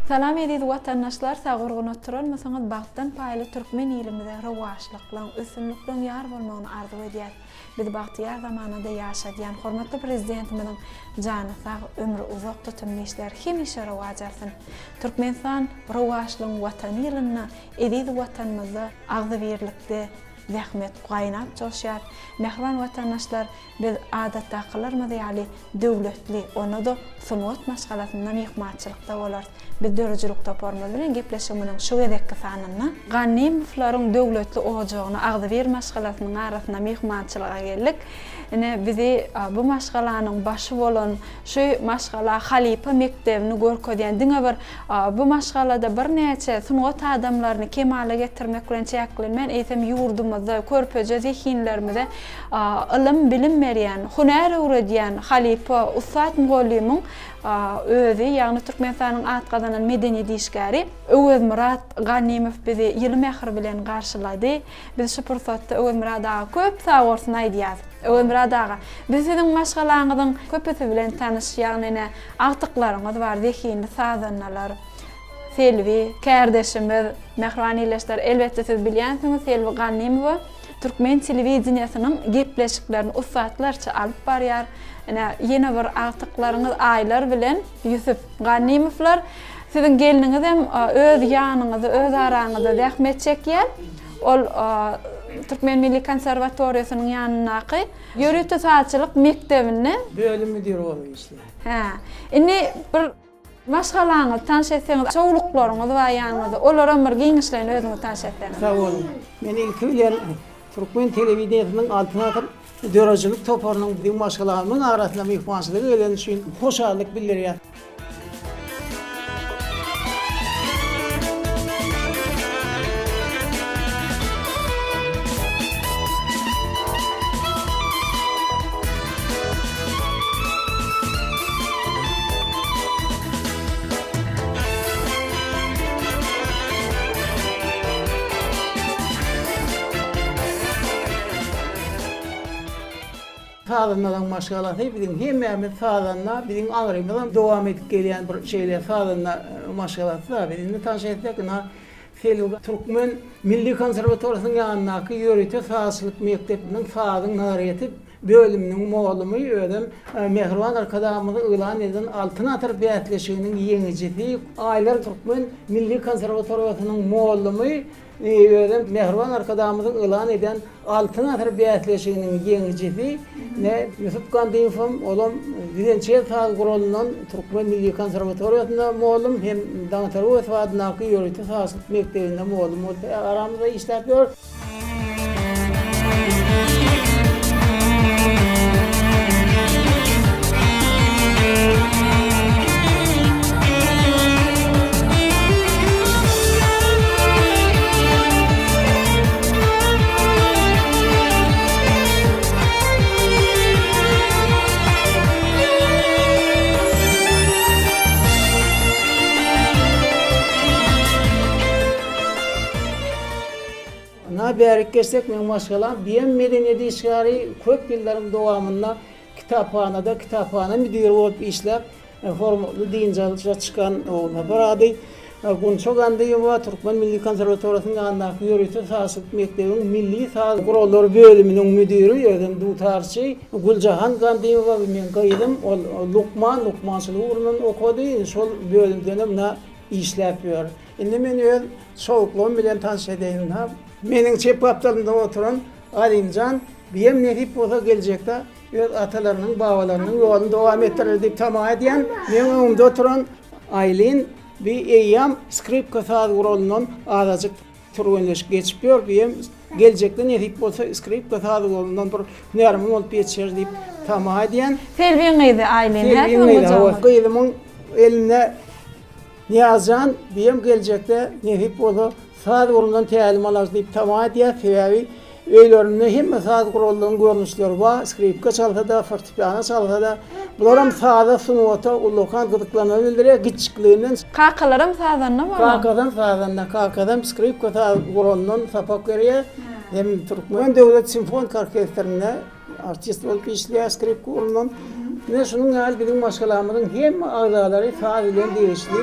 Salam eziz watandaşlar sag gurgun oturanmysyňyz bagtdan paýly türkmen ilimize rowaçlyklaň üstünlikleň ýar bolmagyny arzuw edýäs. Bizi bagtyýar zamanada ýaşadýan hormatly Prezidentimiziň jany sag ömri uzak tutumly işleri hemişe rowaç alsyn. Türkmenistan rowaçlygyň watany ýylynda eziz watanymyzda agzybirlikde zähmet gaýnap joşýar. Mähriban watandaşlar Biz adatdakylarymyz ýaly döwletli, onda-da sungat maşgalasynda myhmançylykda bolarys. Biz döredijilik toparymyz bilen gepleşigimiziň şu gezekki sanynda Gannymowlaryň döwletli ojagyna, agzybir maşgalasynyň arasynda myhmançylyga geldik. Ine, bizi bu maşgalanyň başy bolan, şu maşgala halypa mekdebini görkezýän, diňe bir bu maşgalada birnäçe sungat adamlaryny kemala getirmek bilen çäklenmän, eýsem, ýurdumyzda körpeje zehinlerimize ylym, bilim berýän, hünär öwredýän halypa, ussat mugallymyň özi, ýagny Türkmenistanyň at gazanan medeniýet işgäri Öwezmyrat Ganymow bizi ýyly mähir bilen garşylady. Biz şu pursatda Öwezmyrat aga köp sagbolsun aýdýarys. Öwezmyrat aga, biz siziň maşgalaňyzyň köpüsi bilen tanyş, ýagny ine, agtyklaryňyz bar, zehinli sazandalar. Selbi, kärdeşimiz, mähriban ildeşler, elbetde siz bilýänsiňiz, Selbi Ganymowa türkmen telewideniýesiniň gepleşiklerini ussatlarça alyp barýar. Ine, ýene bir agtyklaryňyz Aýlar bilen Ýusup Ganymowlar. Siziň gelniňiz hem öz ýanyňyzda, öz araňyzda zähmet çekýär. Ol Türkmen milli konserwatoriýasynyň ýanyndaky ýörite sazçylyk mekdebinde. Bölüm müdiri bolup işleýär. Hä. Indi bir Maşgalaňyzy tanyş etseňiz, çowluklaryňyz bar ýanyňyzda, olaram bir giňişleýin özüňizi tanyş etseňiz. Sag boluň. Men ilki bilen türkmen telewideniýesiniň Altyn asyr döredijilik toparynyň biziň maşgalamyzyň arasyna myhmançylyga geleni üçin hoşallyk bildirýän. Sazandalaň maşgalasy biziň hemmämiz sazanda biziň aňrymyzam dowam edip gelýän bir şeýle sazanda maşgalasy-da biz indi tanyş etsek ynha Selbi Türkmen milli konserwatoriýasynyň ýanyndaky ýörite sazçylyk mekdebiniň sazyň nazaryýeti bölüminiň mugallymy, özem Mähriban Arkadagymyzyň yglan eden Altyn asyr bäsleşiginiň ýeňijisi, Aýlar Türkmen milli konserwatoriýasynyň mugallymy, özem Mähriban Arkadagymyzyň yglan eden Altyn asyr bäsleşiginiň ýeňijisi, ine, Ýusup Gandymowam, olam wiolonçel saz guralyndan Türkmen milli konserwatoriýasynda mugallym hem Daňatar Öwezow adyndaky ýörite sazçylyk mekdebinde mugallym bolup aramyzda işläp ýör. Ynha bärik geçsek meň maşgalam BM medeniýet işgäri köp ýyllaryň dowamynda kitaphanada kitaphana müdiri bolup işläp hormatly dynç alyşa çykan Ogulsapar ady Gunça Gandyýewa Türkmen milli konserwatoriýasynyň ýanyndaky ýörite sazçylyk mekdebiň milli saz gurallary bölüminiň müdiri özem dutarçy Güljahan Gandyýewa bu meň gyzym ol lukman lukmançylyk ugrundan okady şol bölümdenem ynha işläp ýör. Indi men öz çowuklygym bilen tanyş edeýin. Ha, meniň çep gapdalymda oturan Alymjan biýem nesip bolsa geljekde öz atalarynyň, babalarynyň ýoluny dowam etdirer diýip tama edýän. Meň öňümde oturan Aýlin bi eýýäm skripka saz guralyndan azajyk türgenleşik geçip ýör. Biýem geljekde nesip bolsa skripka saz guralyndan bir hünärmen bolup ýetişer diýip tama edýän. Selbiň gyzy Aýlin, hä siziň gujagyňyz? Gyzymyň elinde Nyýazjan biýem geljekde nesip bolsa saz ugrundan tälim alar diýip tama edýäs, sebäbi öýlerinde hemme saz gurallaryň görnüşleri bar, skripka çalsa-da, fortepiano çalsa-da, bularam saza, sungata ullakan gyzyklanma bildirýär kiçjikliginden. Kakalaram sazanda bolan? Kakasam sazanda, kakasam skripka saz guralyndan sapak berýär, hem Türkmen döwlet simfoniki orkestrinde Artist bolup işleýär skripka ugrundan. Ine şunuň ýaly biziň maşgalamyzyň hemme agzalary saz bilen degişli.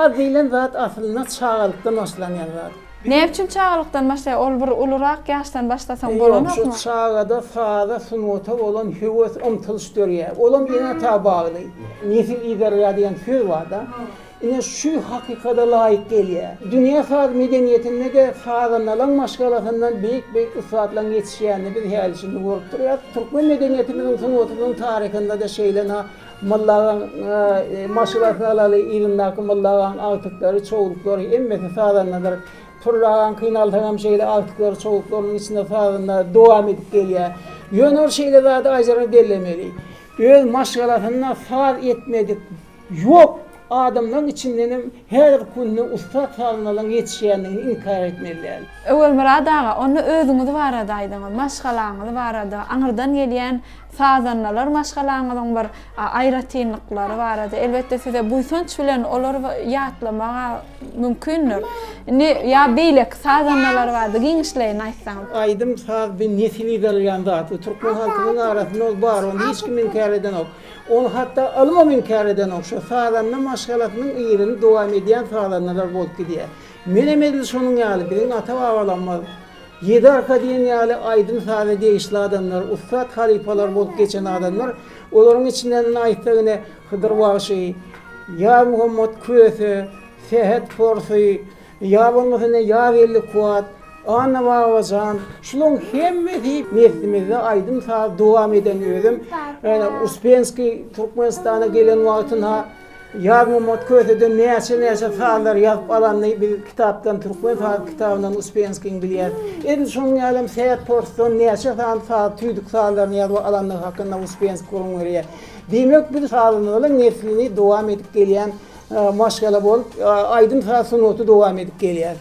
Saz diýlen zat aslynda çagalykdan başlanýan zat. Näme üçin çagalykdan başlaýar? Ol bir ulurak ýaşdan başlasaň bolanokmy? Ýok, şu çagada saza, sungata bolan höwes, ymtylyş dörýär. Olam ene-ata bagly. Nesil yzarlaýar diýen söz bar-da. Ine şu hakykada laýyk gelýär. Dünýä saz medeniýetinde-de sazandalaň maşgalasyndan beýik-beýik ussatlaryň ýetişýänini biz häli-şindi görüp durýarys. Türkmen medeniýetimiziň, sungatymyzyň taryhynda-da şeýle na Molla agaň maşgalasyny alaly, yzyndaky Molla agaň agtyklary, çowluklary hemmesi sazandadyr. Pürli agaňkyny alsaňam şeýle agtyklary, çowluklarynyň içinde sazanda dowam edip gelýär. Ýöne ol şeýle zady aýjara bellemeli. Öz maşgalasynda saz etmedik ýok adamlaryň içindenem häzirki günde ussat sazandalaryň ýetişýändigini inkär etmeli däl. Öwelmyrat aga, onda özüňiz barada aýdyňyz, maşgalaňyz barada, aňyrdan gelýän Sazandalar maşgalaňyzyň bir aýratynlyklary barada, elbetde size buýsanç bilen olary ýatlamaga mümkindir. Indi ýa beýleki sazandalar barada giňişleýin aýtsaňyz. Aýdym saz bir nesil yzarlaýan zat. Bu türkmen halkynyň arasynda ol bar, ony hiç kim inkär edenok. Ony hatda ylymam inkär edenok. Şo sazanda maşgalasynyň yzyny dowam edýän sazandalar bolup gidýär. Menem edil şonuň ýaly, biziň ata-babalarymyz Ýedi arka diýen ýaly aýdym-saza degişli adamlar, ussat halypalar bolup geçen adamlar. Olaryň içinden indi aýtsak ine Hydyr bagşy, Ýazmuhammet Köse, Sähet Porsy, ýa bolmasa ine Ýazgeldi Kuwat, Anna Babajan, şularyň hemmesi neslimizde aýdym-saz dowam eden özem Uspenskiý Türkmenistana gelen wagtynda Ýazmammat Köseden näçe-näçe sazlar ýazyp alanyny biz kitapdan, Türkmen saz kitabyndan Uspenskiň bilýäris. Edil şonuň ýalam Sähet Porsdan näçe sany saz, tüýdük sazlaryny ýazyp alandygy hakynda Uspenskiý gürrüň berýär. Diýmek, biz sazandalyň neslini dowam edip gelýän maşgala bolup, aýdym-saz sungaty dowam edip gelýär.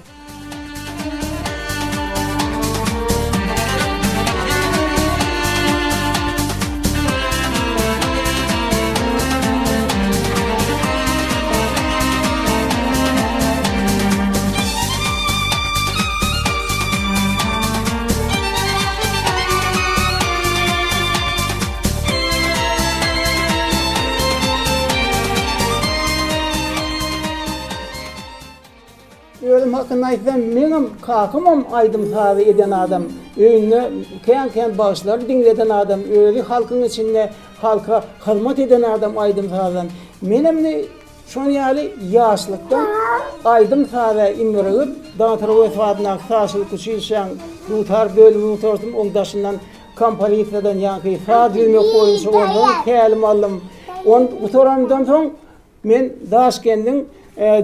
Özüm hakynda aýtsam, meňem kakamam aýdym-sazy eden adam, öýünde kän-kän bagşylary diňleden adam, özi halkyň içinde halka hyzmat eden adam aýdym-sazdan. Menem indi şon ýaly ýaşlykdan aýdym-saza imrigip, Daňatar Öwezow adyndaky sazçylyk uçilişäň dutar bölümini gutardym, oň daşyndan kompozisiýadan ýaňky saz düzmek boýunça ondan tälim aldym. Ony gutaranymdan soň Men Daşkendiň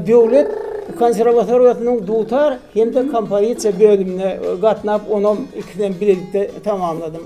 döwlet konserwatoriýasynyň dutar hem-de kompozisiýa bölümine gatnap, onam ikisinem bilelikde tamamladym.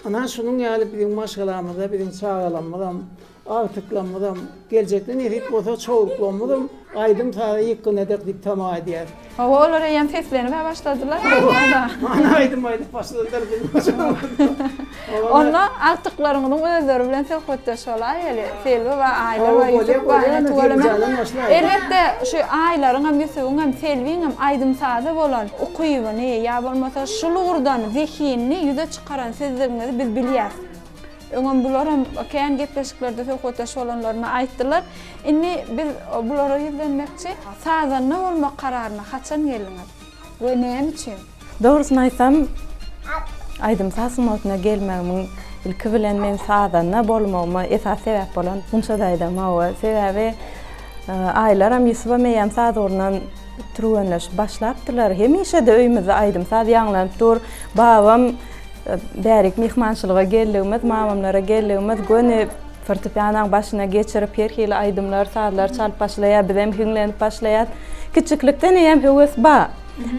Ynha şunuň ýaly biziň maşgalamyzda biziň çagalarymyzam, agtyklarymyzam, geljekde nesip bolsa çowluklarymyzam aýdym-saza ýykgyn eder diýip tama edýäris. Hawa olar eýýäm seslenib-ä başladylar. Ana aýdym aýdyp başladylar biziň maşgalamyzda. Onda agtyklaryňyzyň özleri bilen söhbetdeş bolaýaly. Selbi we Aýlar we Ýusup we Aýna tüweleme. Elbetde, şu Aýlaryňam, Ýusubyňam, Selbiňem aýdym-saza bolan ukybyny ýa bolmasa şul ugurdan zehinini ýüze çykaran sizdigiňizi biz bilýäs. Öňem bularam kän gepleşiklerde söhbetdeş bolanlarynda aýtdylar. Indi biz bulara ýüzlenmekçi. Sazanda bolmak kararyna haçan geldiňiz we näme üçin? Dogrusyny aýtsam, aýdym-saz sungatyna gelmegimiň ilki bilen men sazanda bolmagyma esasy sebäp bolan Gunça daýzam, hawa. Sebäbi Aýlaram, Ýusubam eýýäm saz ugrundan türgenleşip başlapdylar. Hemişe-de öýümizde aýdym-saz ýaňlanyp dur. Babam Bärik myhmançylyga geldigimiz, mamamlara geldigimiz göni fortepianoň başyna geçirip, her hili aýdymlar, sazlar çalyp başlaýar, bizem hiňlenip başlaýas. Kiçiklikden eýýäm höwes bar.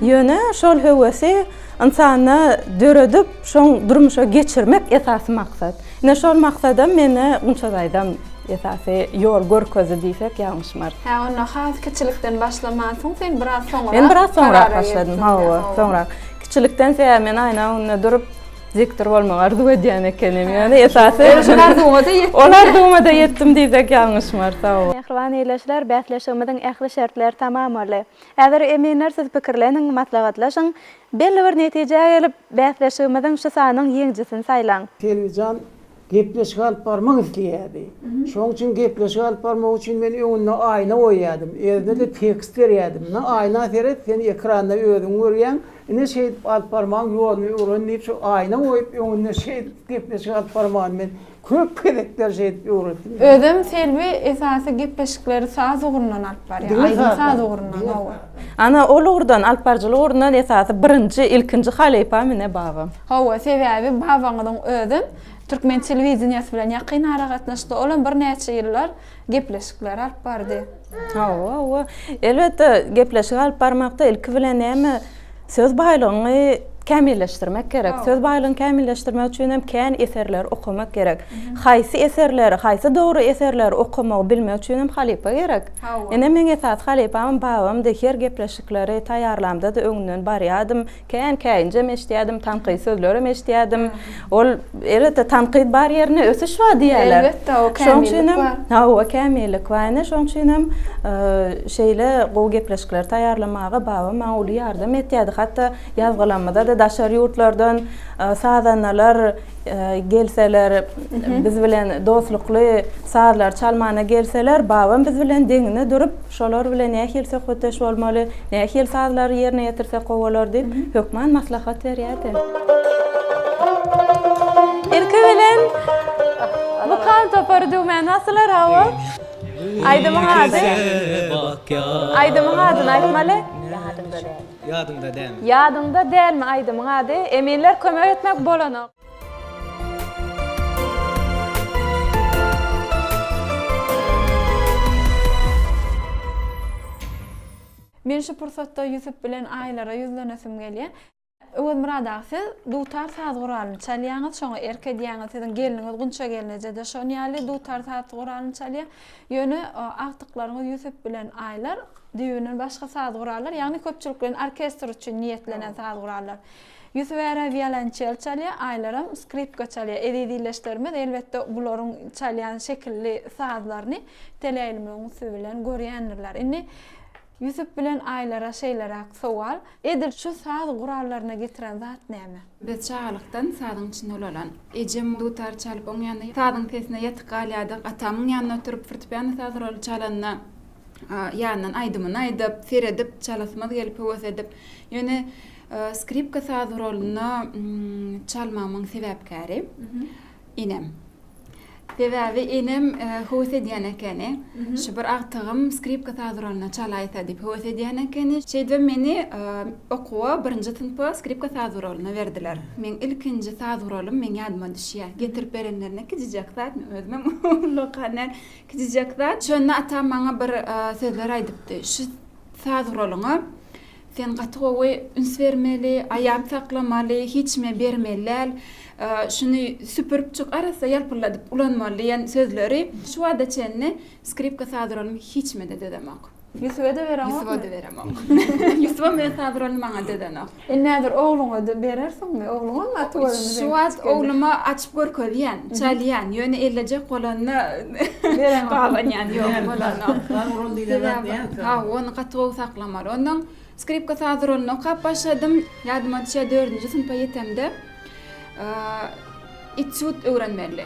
Ýöne şol höwesi ynsanda döredip, şoň durmuşa geçirmek esasy maksat. Ine şol maksadam meni Gunça daýzam esasy ýol görkezdi diýsek ýalňyşmarys. Hä, onda has kiçilikden başlamansyň sen, biraz soňrak Men biraz soňrak başladym, hawa, soňrak. Kiçilikden sebäbi men aýna öňünde durup diktor bolmagy arzuw edýän ekenim. Ýöne esasy Şol arzuwyňa-da ýetdim. Ol arzuwyma-da ýetdim diýsek ýalňyşmarys. Hawa. Mähriban ildeşler, bäsleşigimiziň ähli şertleri tamam boldy. Häzir eminler siz pikirleniň, maslahatlaşyň, belli bir netijä gelip, bäsleşigimiziň şu sanyň ýeňijisini saýlaň. Selbijan Gepleşik alyp barmak isleýärdi. Şonuň üçin gepleşik alyp barmak üçin men öňünde aýna goýýardym. Özüne-de tekst berýärdim. Ine, aýna seret, sen ekranda özüňi görýäň. Ine, şeýdip alyp barmagyň ýoluny öwren diýip, şu aýna goýup, öňünde şeýdip gepleşik alyp barmagyny men köp gezekler şeýdip öwretdim. Özem Selbi esasy gepleşikleri saz ugrundan alyp barýar. Aýdym-saz ugrundan, hawa. Ana, ol ugurdan, alyp baryjylyk ugrundan esasy birinji, ilkinji halypam ine babam. Hawa, sebäbi babaňyzyň özem türkmen telewideniýesi bilen ýakyn aragatnaşykda, olam birnäçe ýyllar gepleşikleri alyp bardy. Hawa, hawa. Elbetde, gepleşik alyp barmakda ilki bilen näme, söz baýlygyňy kämilleşdirmek gerek. Söz baýlygyňy kämilleşdirmek üçin hem kän eserleri okamak gerek. Haýsy eserleri, haýsy dogry eserleri okamagy bilmek üçin hem halypa gerek. Ine, meň esasy halypam babamdy. Her gepleşikleri taýýarlamda-da öňünden barýardym. Kän käýinjem eşidýärdim, tankyt sözlerem eşidýärdim. Ol, elbetde, tankyt bar ýerinde ösüş bar diýýärler. Elbetde, o kämillik bar. Hawa, kämillik bar. Ine, şonuň üçin hem şeýle gowy gepleşikleri taýýarlamaga babam maňa uly ýardam etýärdi. Hatda ýazgylamyzda-da daşary ýurtlardan sazandalar gelseler, biz bilen dostlukly sazlar çalmana gelseler, babam biz bilen deňine durup, Şolar bilen nähili söhbetdeş bolmaly, nähili sazlary ýerine ýetirsek gowy bolar diýip, hökman maslahat berýärdi. Ilki bilen Mukam topary düwmäni basdylar, hawa. Aýdymyň ady? Aýdymyň adyny aýtmaly. Ýadyňda dälmi? Ýadyňda dälmi aýdymyň ady? Eminler kömek etmek bolanok. Men şu pursatda Ýusup bilen Aýlara ýüzlenesim gelýär. Öwezmyrat aga siz dutar saz guralyny çalýaňyz, şoňa erk edýäňiz, siziň gelniňiz Gunça gelneje-de şon ýaly dutar saz guralyny çalýar. Ýöne agtyklaryňyz Ýusup bilen Aýlar düýbünden başga saz gurallar, ýagny köpçülikleýin orkestr üçin niýetlenen saz gurallar. Ýusup är-ä wiolonçel çalýar, Aýlaram skripka çalýar. Eziz ildeşlerimiz, elbetde, bularyň çalýan şekilli sazlaryny teleýaýlymlaryň üsti bilen görýändirler. Indi Ýusup bilen Aýlara şeýleräk sowal, Edil şu saz gurallaryna getiren zat näme? Biz çagalykdan sazyň içinde ulalan. Ejem dutar çalyp, oň ýanynda sazyň sesine ýatyp galýardyk. Atamyň ýanynda oturyp, fortepiano saz guraly çalanda, ýanyndan aýdymyny aýdyp, seredip, çalasymyz gelip, höwes edip. Ýöne Skripka saz guralynda çalmagymyň sebäpkäri enem. Sebäbi enem höwes edýän ekeni. Şu bir agtygym skripka saz guralynda çalaýsa diýip höwes edýän ekeni. Şeýdibem meni okuwa birinji synpa skripka saz guralyna berdiler. Meň ilkinji saz guralym meň ýadyma düşýär. Getirip berenlerinde kijijek zat, men özümem ullakan däl, kijijek zat. Şonda atam maňa bir sözler aýdypdy. Şu saz guralyňa Sen gaty gowy üns bermeli, aýap saklamaly, hiç kime bermeli däl. Şuny süpüripjik arassa ýalpyldadyp ulanmaly diýen sözleri şu wagta çenli skripka saz guralymy hiç kime-de dözemok. Ýusuba-da bereňokmy? Ýusuba-da beremok. Ýusubam öz saz guralyny maňa dözenok. Indi häzir ogluňa-da berersiňmi? Ogluňam gaty görende Şu wagt ogluma açyp görkezýän, çalýan, ýöne ellejek bolanda gabanýan, ýok bolanok. Saz guraly diýlen zat näme? Hawa, ony gaty gowy saklamaly. Onnoň skripka saz guralyny okap başladym. Ýadyma düşýär, dördünji synpa ýetemde etýud öwrenmeli.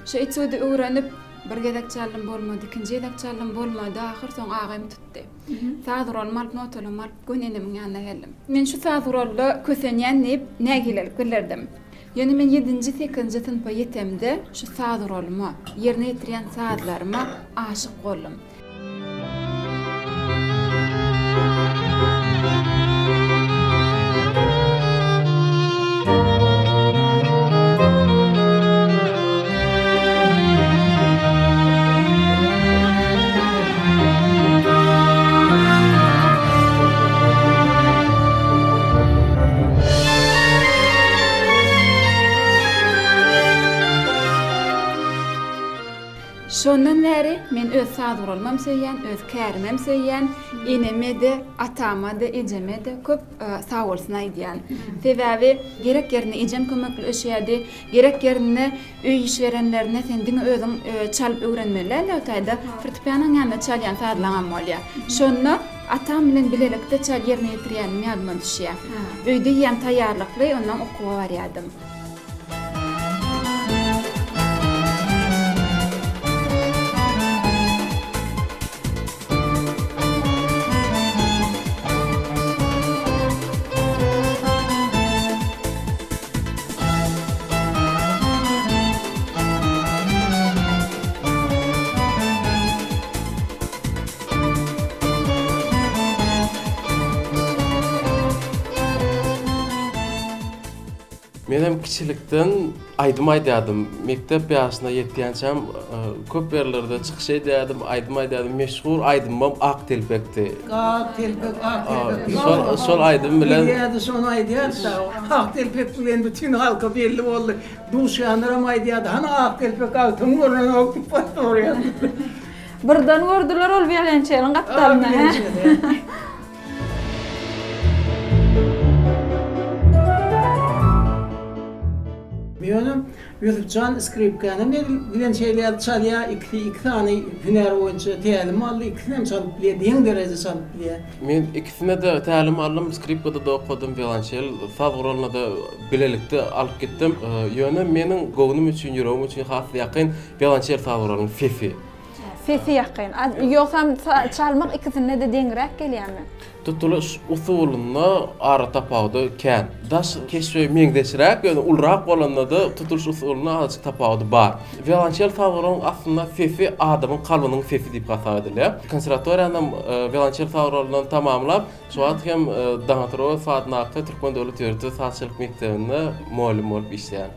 Şo etýudy öwrenip, bir gezek çaldym, bolmady, ikinji gezek çaldym, bolmady, ahyr soň agym tutdy. Saz guralymy alyp, notalarymy alyp, göni enemiň ýanyna geldim. Men şu saz guralda kösenýän diýip, nägilelik bildirdim. Ýöne men ýedinji, sekizinji synpa ýetemde şu saz guralyma, ýerine ýetirýän sazlaryma aşyk boldum. Şondan bäri men öz saz guralymam söýýän, öz kärimem söýýän, eneme-de, atama-da, ejeme-de köp sagbolsun aýdýan. Sebäbi gerek ýerinde ejem kömekleşýärdi, gerek ýerinde öý iş berenlerinde sen diňe özüň çalyp öwrenmeli däl-de, o taýda fortepianoň ýanynda çalýan sazlaňam bolýar. Şonda atam bilen bilelikde çal ýerine ýetirýänim ýadyma düşýär. Öýde iýýän taýýarlykly, ondan okuwa barýardym. Menem kiçilikden aýdym aýdýardym. Mekdep ýaşyna ýetýänçäm köp ýerlerde çykyş edýärdim, aýdym aýdýardym. Meşhur aýdymym Ak telpekdi. Ak telpek, ak telpek. Şol şol aýdym bilen. Bilýärdi, şony aýdýardy-da. Ak telpek bilen bütin halka belli boldy. Duşýanlaram aýdýardy, Hany ak telpek agtygyň görnenok diýip soraýardy. Birden gördüler ol wiolonçeliň gapdalynda, hä? Ýöne Ýusupjan skripkany bilen şeýle çalýar, ikisi iki sany hünär boýunça tälim aldy, ikisinem çalyp bilýär, deň dereje çalyp bilýär. Men ikisine-de tälim aldym, skripkada-da okadym, wiolonçel saz guralyna-da bilelikde alyp gitdim. Ýöne meniň göwnüm üçin, ýüregim üçin has ýakyn wiolonçel saz guralynyň sesi. Sesi ýakyn. Ýogsam çalmak ikisinde-de deňräk gelýärmi? Tutulyş usulynda ara tapawudy kän. Daş keşbi meňzeşräk, ýöne ulurak bolanda-da tutulyş usulynda azajyk tapawudy bar. Wiolonçel saz guralynyň aslynda sesi adamyň kalbynyň sesi diýip hasap edilýär. Konserwatoriýanam wiolonçel saz guralyndan tamamlap, şu wagt hem Daňatar Öwezow adyndaky Türkmen döwlet ýörite sazçylyk mekdebinde mugallym bolup işleýän.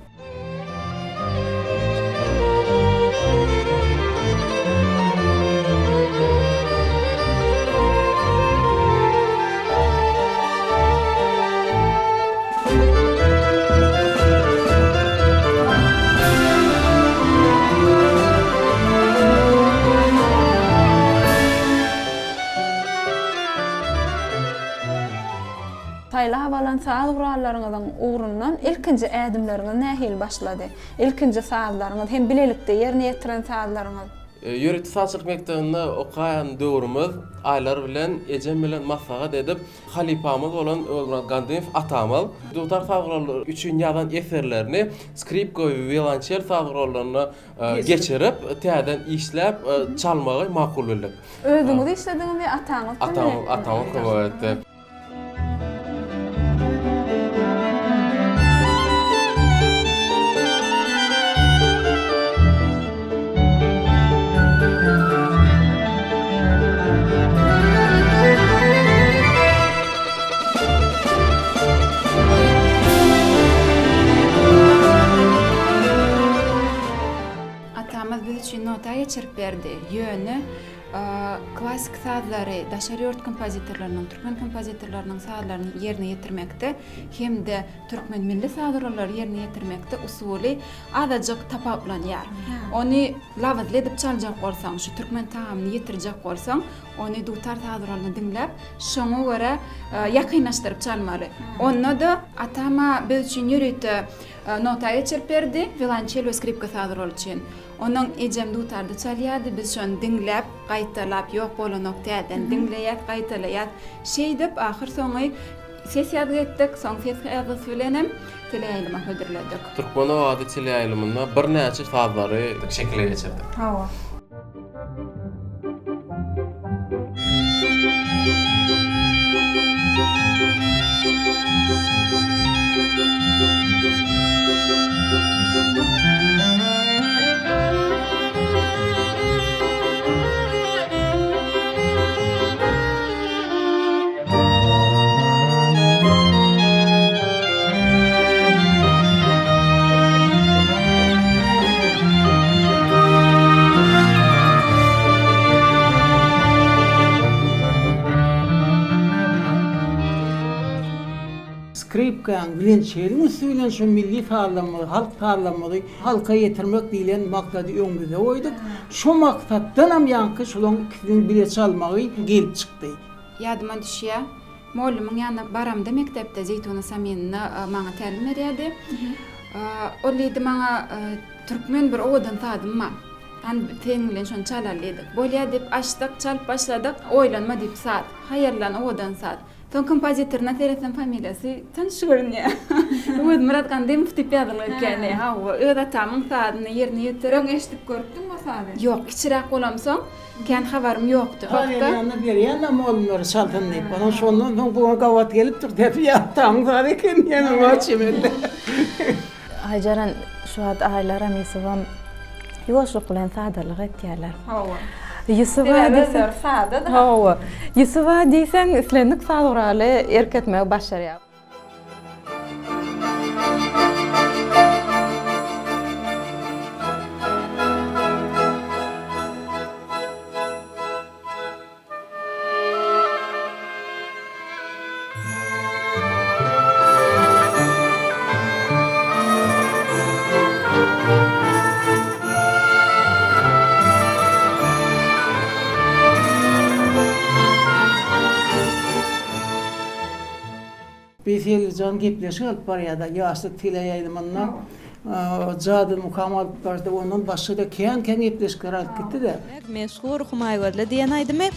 Saýlap alan saz gurallaryňyzyň ugrundan ilkinji ädimleriňiz nähili başlady? Ilkinji sazlaryňyz hem bilelikde ýerine ýetiren sazlaryňyz? Ýörite sazçylyk mekdebinde okaýan döwrümiz Aýlar bilen ejem bilen maslahat edip, halypamyz bolan Öwezmyrat Gandymow atamyz dutar saz gurallary üçin ýazan eserlerini skripka we wiolonçel saz gurallaryna geçirip, täzeden işläp çalmagy makul bildik. Özüňiz işlediňizmi ýa ataňyz kömek etdimi? Atamyz kömek etdi. Atamyz biz üçin nota geçirip berdi. Ýöne Klassyk sazlary daşary ýurt kompozitorlarynyň, türkmen kompozitorlarynyň sazlaryny ýerine ýetirmekde hem-de türkmen milli saz gurallary ýerine ýetirmekde usuly azajyk tapawutlanýar. Ony labyzly edip çaljak bolsaň, şu türkmen tagamyny ýetirjek bolsaň, ony dutar saz guralyny diňläp, şoňa görä ýakynlaşdyryp çalmaly. Onda-da atam-a biz üçin ýörite nota geçirip berdi, wiolonçel we skripka saz guraly üçin. Onuň ejem dutarda çalýardy, biz şony diňläp, gaýtalap, ýok bolanok täzeden diňleýäs, gaýtalaýas. Şeýdip, ahyrsoňy ses ýazgy etdik, soň ses ýazgysy bilenem teleýaýlyma hödürledik. Türkmen owazy teleýaýlymynda birnäçe sazlary şekile geçirdik. Hawa. Skripkaň, wilençeliň üsti bilen şu milli sazlarymyzy, halk sazlarymyzy halka ýetirmek diýlen maksady öňümizde goýduk. Şo maksatdanam ýaňky şolaň ikisiniň bile çalmagy gelip çykdy. Ýadyma düşýär, mugallymyň ýanyna baramda mekdepde Zeýtuna Saminina maňa tälim berýärdi. Ol diýdi maňa türkmen bir owadan sazym bar. Hany seň bilen şony çalaly diýdik. Bolýa diýip açdyk, çalyp başladyk. Oýlanma diýip saz. Haýallan owadan saz. Soň kompozitoryna seretsem familiýasy tanyş görünýär. Öwezmyrat Gandymow diýip ýazylgy ekeni. Hawa, öz atamyň sazyny ýerine ýetirip. Öň eşidip görüpdiňmi o sazy? Ýok, kiçiräk bolamsoň kän habarym ýokdy. Saz ýanynda berýän-de mugallymlary çalsyn diýip. Onsoň şondan soň buňa gabat gelipdir. Däpi atamyň sazy eken diýen oňa çemeli. Aýjeren şu wagt Aýlaram Ýusubam ýuwaşlyk bilen sadalyk etýärler. Hawa. Ýusuba Sebäbi özleri sada-da. Hawa. Ýusuba diýseň islendik saz guraly erk etmegi başarýar. Biz Selbijan gepleşik alyp barýarda Ýaşlyk teleýaýlymynda Jadyly mukam alyp bardy ondan başga-da kän-kän gepleşikler alyp gitdi-de. Meşhur Humaýgözli diýen aýdymy.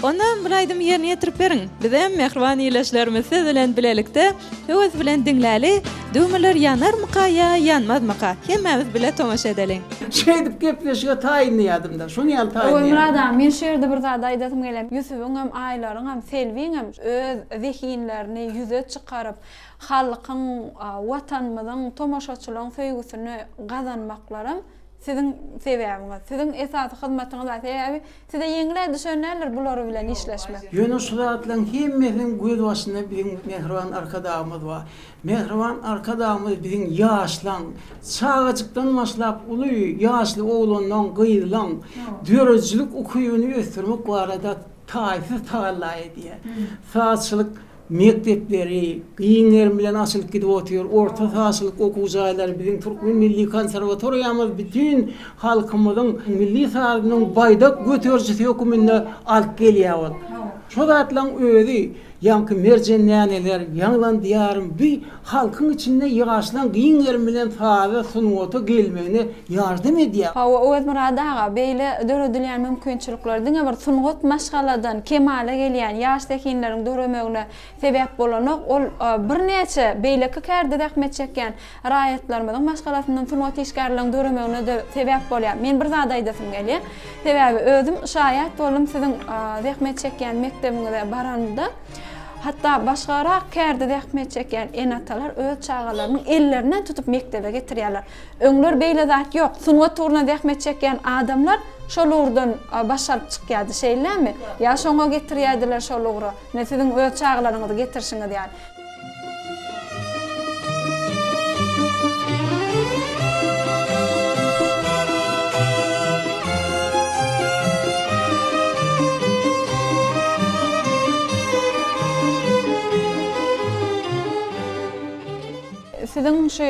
Onda bul aýdymy ýerine ýetirip beriň. Bizem mähriban ildeşlerimiz siz bilen bilelikde höwes bilen diňläli. Düwmeler ýanarmyka ýa ýanmazmyka? Hemmämiz bile tomaşa edeliň. Şeýdip gepleşige taýynlaýardym-da. Şuny ýaly taýynlaýardym. Öwezmyrat aga, men şu ýerde bir zat aýdasym gelýär. Ýusubyňam, Aýlaryňam, Selbiňem öz zehinlerini ýüze çykaryp, halkyň, Watanymyzyň, tomaşaçylaryň söýgüsini gazanmaklaram Siziň sebäbiňiz, siziň esasy hyzmatyňyz bar. Sebäbi size ýeňil-ä düşen däldir bulary bilen işleşmek. Ýöne şu zatlaryň hemmesiniň gözbaşynda biziň mähriban Arkadagymyz bar. Mähriban Arkadagymyz biziň ýaşlaň, çagajykdan başlap uly ýaşly oglanlaň, gyzlaň döredijilik ukybyny ösdürmek barada taýsyz tagalla edýär. Sazçylyk Mekdepleri giň gerim bilen açylyp gidip otyr. Orta sazçylyk okuw jaýlary, biziň Türkmen milli konserwatoriýamyz bütin halkymyzyň milli sazynyň baýdak göterijisi höküminde alyp gelýär ol. Şo zatlaryň özi, ýaňky merjen däneler, ýaňlan diýarym bi halkyň içinde ýaşlaň giň gerim bilen saza, sungata gelmegine ýardam edýär. Hawa, Öwezmyrat aga, beýle döredilýän mümkinçilikler diňe bir sungat maşgaladan kemala gelýän ýaş zehinleriň döremegine sebäp bolanok, ol birnäçe beýleki kärde zähmet çekýän raýatlarymyzyň maşgalasyndan sungat işgärleriniň döremegine-de sebäp bolýar. Men bir zat aýdasym gelýär. Sebäbi özüm şaýat boldum siziň zähmet çekýän mekdebiňize baranymda, Hatda başgarak kärde zähmet çekýän ene-atalar öz çagalarynyň ellerinden tutup mekdebe getirýärler. Öňler beýle zat ýok. Sungat ugrunda zähmet çekýän adamlar şol ugurdan baş alyp çykýardy, şeýlemi? Ýa şoňa getirýärdiler şol ugra. Ine siziň öz çagalaryňyzy getirişiňiz ýaly. Siziň şu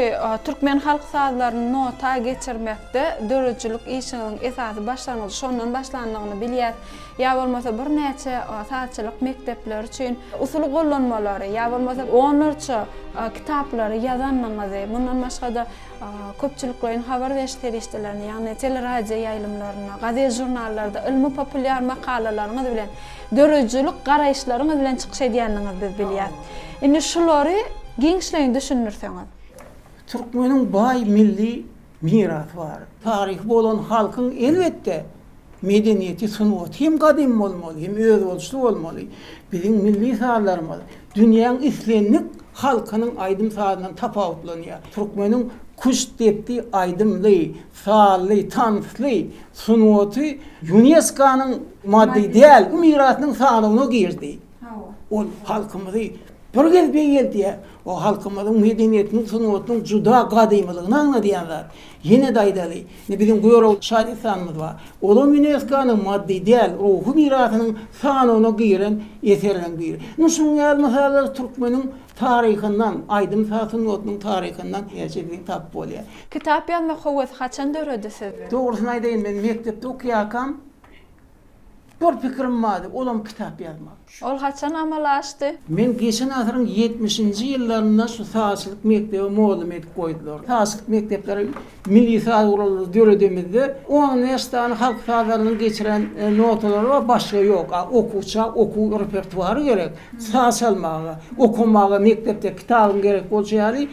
türkmen halk sazlaryny nota geçirmekde döredijilik işiňiziň esasy başlangyjy şondan başlandygyny bilýäs. Ýa bolmasa birnäçe sazçylyk mekdepleri üçin usuly gollanmalary, ýa bolmasa onlarça kitaplary ýazandygyňyzy, mundan başga-da köpçülikleýin habar beriş serişdelerini, ýagny teleradio ýaýlymlarynda, gazet-žurnallarda ylmy-populýar makalalaryňyz bilen, döredijilik garaýyşlaryňyz bilen çykyş edýändigiňizi biz bilýäris. Indi şulary giňişleýin düşündirseňiz. Türkmeniň baý milli mirasy bar. Taryhy bolan halkyň elbetde medeniýeti, sungaty hem gadym bolmaly, hem özboluşly bolmaly. Biziň milli sazlarymyz dünýäň islendik halkynyň aýdym-sazyndan tapawutlanýar. Türkmeniň küştdepdi aýdymly, sazly, tansly sungaty Ýunesko-nyň maddy däl mirasynyň sanawyna girdi. Ol halkymyzy. Bir gez beýgeldýär. O halkymyzyň medeniýetiniň, sungatynyň juda gadymylygyny aňladýan zat. Ýene-de aýdaly, indi biziň Görogly şadessanymyz bar. Olam UNESKO-nyň maddy däl ruhy mirasynyň sanawyna giren eserleriň biri. Indi şunuň ýaly mysallary türkmeniň taryhyndan, aýdym-saz sungatynyň taryhyndan näçe diýseň tapyp bolýar. Kitap ýazmak höwesi haçan döredi sizde? Dogrusyny aýdaýyn, men mekdepde okaýarkam Bir pikirim bardy, olam kitap ýazmak. Ol haçan amala aşdy? Men geçen asyryň ýetmişinji ýyllarynda şu sazçylyk mekdebe mugallym edip goýdular. Sazçylyk mekdepleri milli saz gurallary döredemizde 15 sany halk sazlarynyň geçiren notalary bar, başga ýok. A okuwça okuw repertuary gerek, saz çalmaga, okamaga mekdepde kitabyň gerek bolşy ýaly,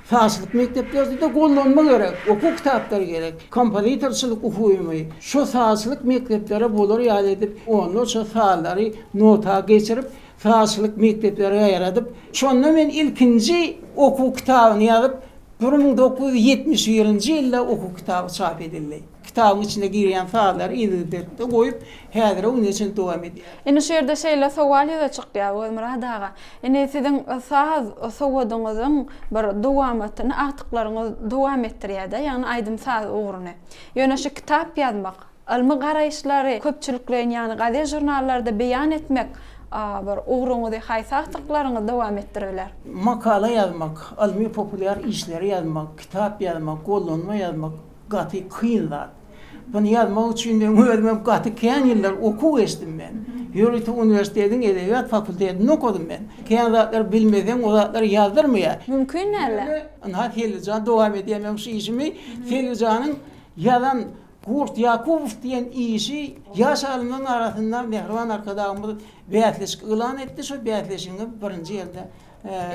Sazçylyk mekdeplerde-de gollanma gerek, okuw kitaplary gerek. Kompozitorçylyk ukybymy şo sazçylyk mekdeplere bolar ýaly edip, onlarça sazlary nota geçirip, sazçylyk mekdeplere ýaýradyp, şonda men ilkinji okuw kitabyny ýazyp, 1971-nji ýylda okuw kitaby çap edildi. Kitabyň içine girýän sazlary yzygiderlikde goýup, häzire güne çenli dowam edýär. Indi şu ýerde şeýle sowal ýüze çykýar, Öwezmyrat aga. Indi siziň saz sowadyňyzyň bir dowamatyny agtyklaryňyz dowam etdirýär-de, ýagny aýdym-saz ugruny. Ýöne şu kitap ýazmak, ylmy garaýyşlary köpçülikleýin, ýagny gazet-žurnallarda beýan etmek bir ugruňyzy haýsy agtyklaryňyz dowam etdirip biler? Makala ýazmak, ylmy-populýar işleri ýazmak, kitap ýazmak, gollanma ýazmak gaty kyn zat. Muny ýazmak üçin meň özümem gaty kän ýyllar okuw geçdim men. Ýörite uniwersitetiň edebiýat fakultetinde okadym men. Kän zatlary bilmeseň o zatlary ýazdyrmaýar. Mümkin däl-ä. Ýöne ynha Selbijan dowam edýär meň şu işimi. Selbijanyň ýazan Gurt Ýakubow diýen işi ýaş alymlaryň arasynda Mähriban Arkadagymyz bäsleşik yglan etdi. Şo bäsleşigiň birinji ýerde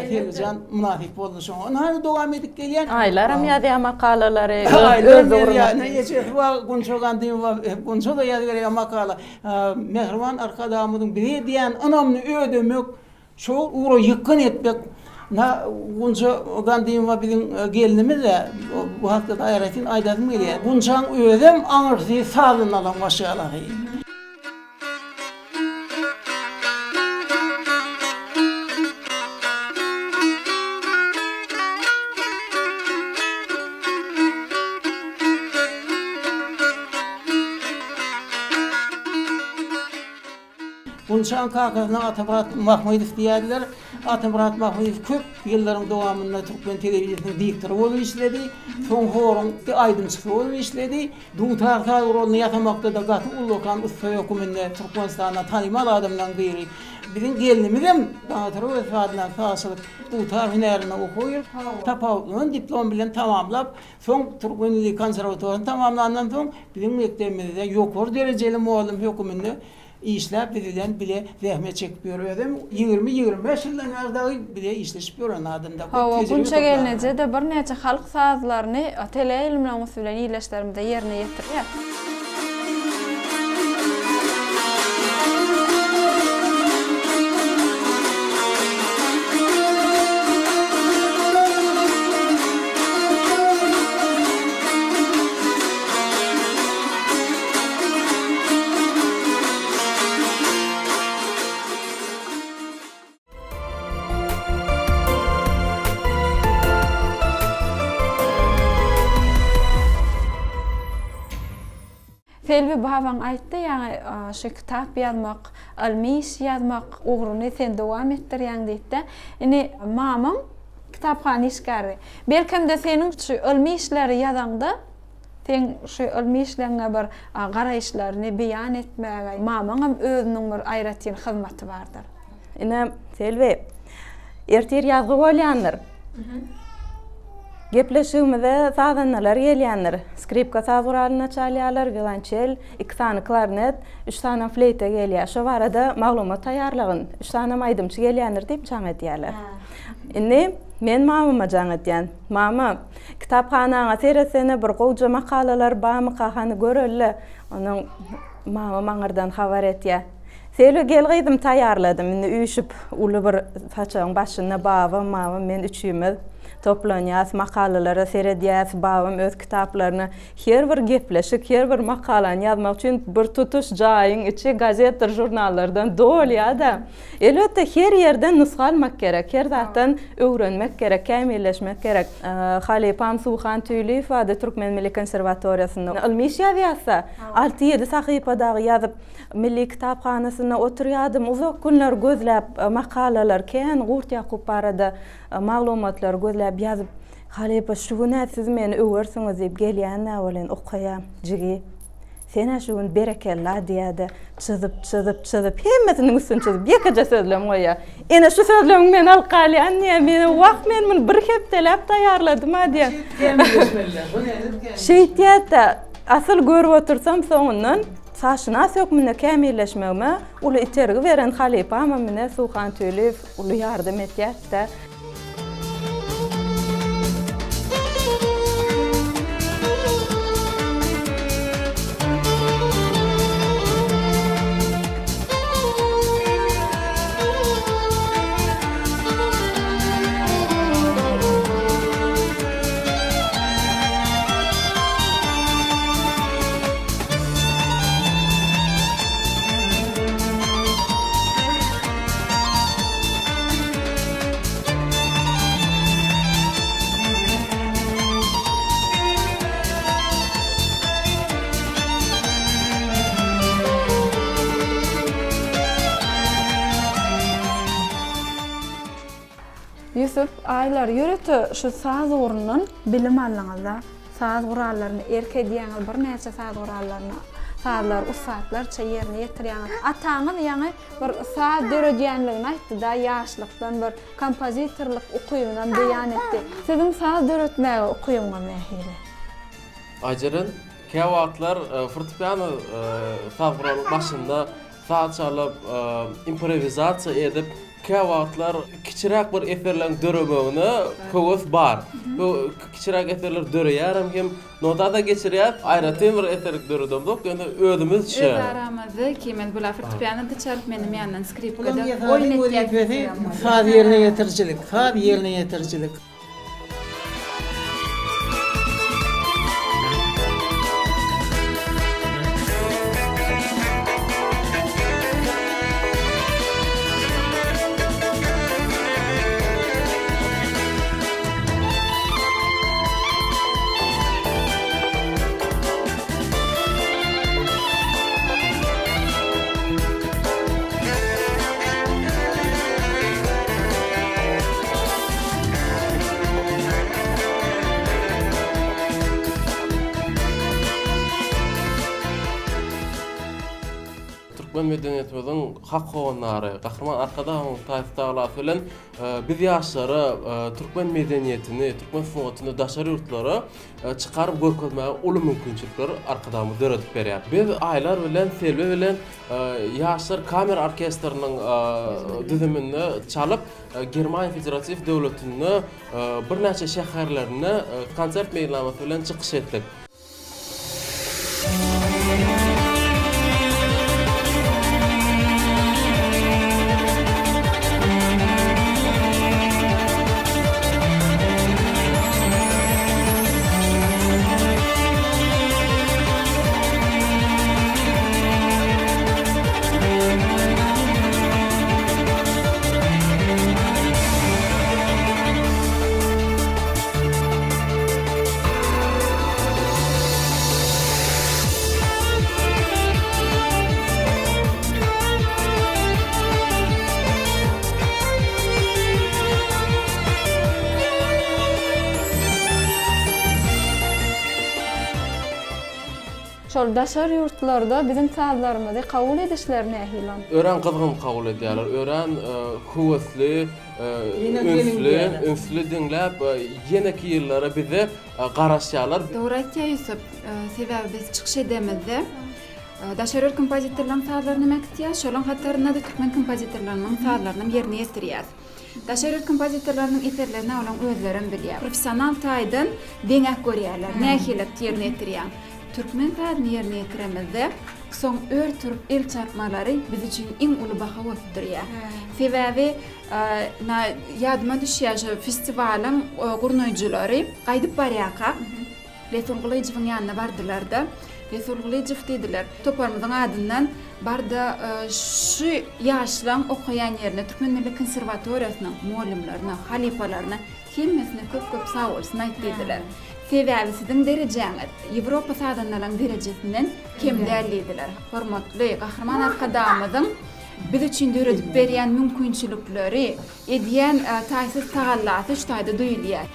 Selbijan mynasyp boldy şoňa. Ynha indi dowam edip gelýän. Aýlaram ýazýar makalalary. Aýlaram ýazýar. Ine ejesi bar Gunça Gandymowa. Gunça-da ýazyberýär makala. Mähriban Arkadagymyzyň bize edýän ynamyny ödemek, şol ugra ýykgyn etmek. Ynha Gunça Gandymowa biziň gelinimiz-ä. Bu hakda-da aýratyn aýdasym gelýär. Gunçaň özem aňyrsy sazandalaň maşgalasy. Gunçaň kakasyna Atamyrat Mahmydow diýýärdiler. Atamyrat Mahmydow köp ýyllaryň dowamynda türkmen telewideniýesiniň diktory bolup işledi. Soň horuň aýdymçysy bolup işledi. Dutar saz guralyny ýasamakda-da gaty ullakan ussa höküminde Türkmenistanda tanymal adamlaryň biri. Biziň gelnimizem Daňatar Öwezow adyndaky sazçylyk dutar hünärinde okuwa girip, tapawutlanan diplom bilen tamamlap, soň Türkmen milli konserwatoriýasyny tamamlandan soň biziň mekdebimizde ýokary derejeli mugallym höküminde Işläp biz bilen bile zähmet çekip ýör. Özem 20, 25 ýyldan bäri dagy bile işleşip ýören adamda. Köp Hawa, tejribe Gunça toplan. gelneje-de birnäçe halk sazlaryny teleýaýlymlaryň üsti bilen ildeşlerimize ýerine ýetirýär. Selbi babaň aýtdy ýaňy şu kitap ýazmak, ylmy iş ýazmak ugruny sen dowam etdirýäň diýipdi. Indi mamaň kitaphana işgäri. Belkem-de seniň şu ylmy işleri ýazaňda Seň şu ylmy işleňňe bir garaýyşlaryny beýan etmäge mamaňam özüniň bir aýratyn hyzmaty bardyr. Ine, Selbi, ertir ýazgy bolýandyr. Gepleşigimize sazandalar gelýändir. Skripka saz guralynda çalýarlar, wiolonçel, iki sany klarnet, üç sanam fleýta gelýär. Şo barada maglumat taýýarlagyn. Üç sanam aýdymçy gelýändir diýip jaň edýärler. Indi men mamama jaň edýän. Mama, Kitaphanaňa seretsene bir gowja makalalar bamyka hany görelle. Onuň mamam aňyrdan habar etýä. Selbi gel gyzym taýýarladym. Indi üýşüp uly bir saçagyň başynda babam, mamam men üçimiz. Toplanýas, makalalara seredýäs, babam öz kitaplaryna her bir gepleşik, her bir makalany ýazmak üçin bir tutuş jaýyň içi gazetdir žurnallardan dolýar-da. Elbetde, her ýerden nusga almak gerek, her zatdan öwrenmek gerek, kämilleşmek gerek. Halypam Suhan Tüýliýew bardy Türkmen milli konserwatoriýasynda. Ylmy iş ýazýarsa, alty-ýedi sahypa dagy ýazyp, Milli kitaphanasynda oturýardym, uzak günler gözläp makalalar, kän Gurt Ýakup barada maglumatlary gözläp ýazyp, Halypa, şu gün-ä siz meni öwersiňiz diýip gelýän-dä welin, okaýa, jigi. Sen-ä şu gün berekella diýýä-de, çyzyp, çyzyp, çyzyp, hemmesiniň üstüni çyzyp, ýekeje sözlem goýýa. Ene, şu sözlemiňi men alyp galýan diýýä. Men, wah, men muny bir hepdeläp taýýarladym-a diýýä. Şeýtýä-de, asyl görüp otursam soňundan sazşynas hökmünde kämilleşmegime uly itergi beren halypamam ine Suhan Tüýliýew uly ýardam etýär-de. Ýusup, Aýlar, ýörite şu saz ugrundan bilim aldyňyz-da. Saz gurallaryna erk edýäňiz, birnäçe saz gurallaryna, sazlary ussatlarça ýerine ýetirýäňiz. Ataňyz ýaňy bir saz döredýänligini aýtdy-da, ýaşlykdan bir kompozitorlyk ukybynam beýan etdi. Siziň saz döretmäge ukybyňyz nähili? Aýjeren, käwagtlar fortepiano saz guralyň başynda saz çalyp, improwizasiýa edip, käwagtlar kiçiräk bir eserleriň döremegine höwes bar. Bu kiçiräk eserler döreýärem hem nota-da geçirýäs. Aýratyn bir eser döredemzok, ýöne özümizçe. Öz aramyzda ikimiz bular fortepianoda çalyp, menem ýanyndan skripkada Bularyň esasy oýun etýäs wezipesi diýsegem bolýar. saz ýerine ýetirijilik, saz ýerine ýetirijilik. Türkmen medeniýetimiziň hak howandary Gahryman Arkadagymyzyň taýsy-tagalasy bilen biz ýaşlara türkmen medeniýetini, türkmen sungatyny daşary ýurtlara çykaryp görkezmäge uly mümkinçilikleri Arkadagymyz döredip berýär. Biz Aýlar bilen, Selbi bilen Ýaşlar kamera orkestriniň düzüminde çalyp, Germaniýa Federatiw döwletinde birnäçe şäherlerinde konsert meýilnamasy bilen çykyş etdik. Şol daşary ýurtlarda biziň sazlarymyzy kabul edişleri nähili? Örän gyzgyn kabul edýärler, örän höwesli, ünsli, ünsli diňläp, ýeneki ýyllara bize garaşýarlar. Dogry aýtýar Ýusup. Sebäbi biz çykyş edemizde daşary ýurt kompozitorlaryň sazlaryny hem äkitýäs, şolaryň hatarynda-da türkmen kompozitorlarynyň sazlaryny hem ýerine ýetirýäs. Daşary ýurt kompozitorlarynyň eserlerini olaň özlerem bilýär. Professional taýdan deňäp görýärler, nähili ýerine ýetirýäň. Türkmen sazyny ýerine ýetiremizde. Soň ör turup el çarpmalary biz üçin iň uly baha bolup durýar. Sebäbi na ýadyma düşýär şo festiwalyň gurnaýjylary gaýdyp barýarkak Resul Gylyjowyň ýanyna bardylar-da, Resul Gylyjow diýdiler, toparymyzyň adyndan bar-da şu ýaşlaň okaýan ýerine Türkmen milli konserwatoriýasynyň mugallymlaryna, halypalaryna Hemmesine köp-köp sag bolsun aýt diýdiler. Sebäbi siziň derejäňiz Ýewropa sazandalaryň derejesinden kem däl diýdiler. Hormatly Gahryman Arkadagymyzyň biz üçin döredip berýän mümkinçilikleri, edýän taýsyz tagallasy şu taýda duýulýar.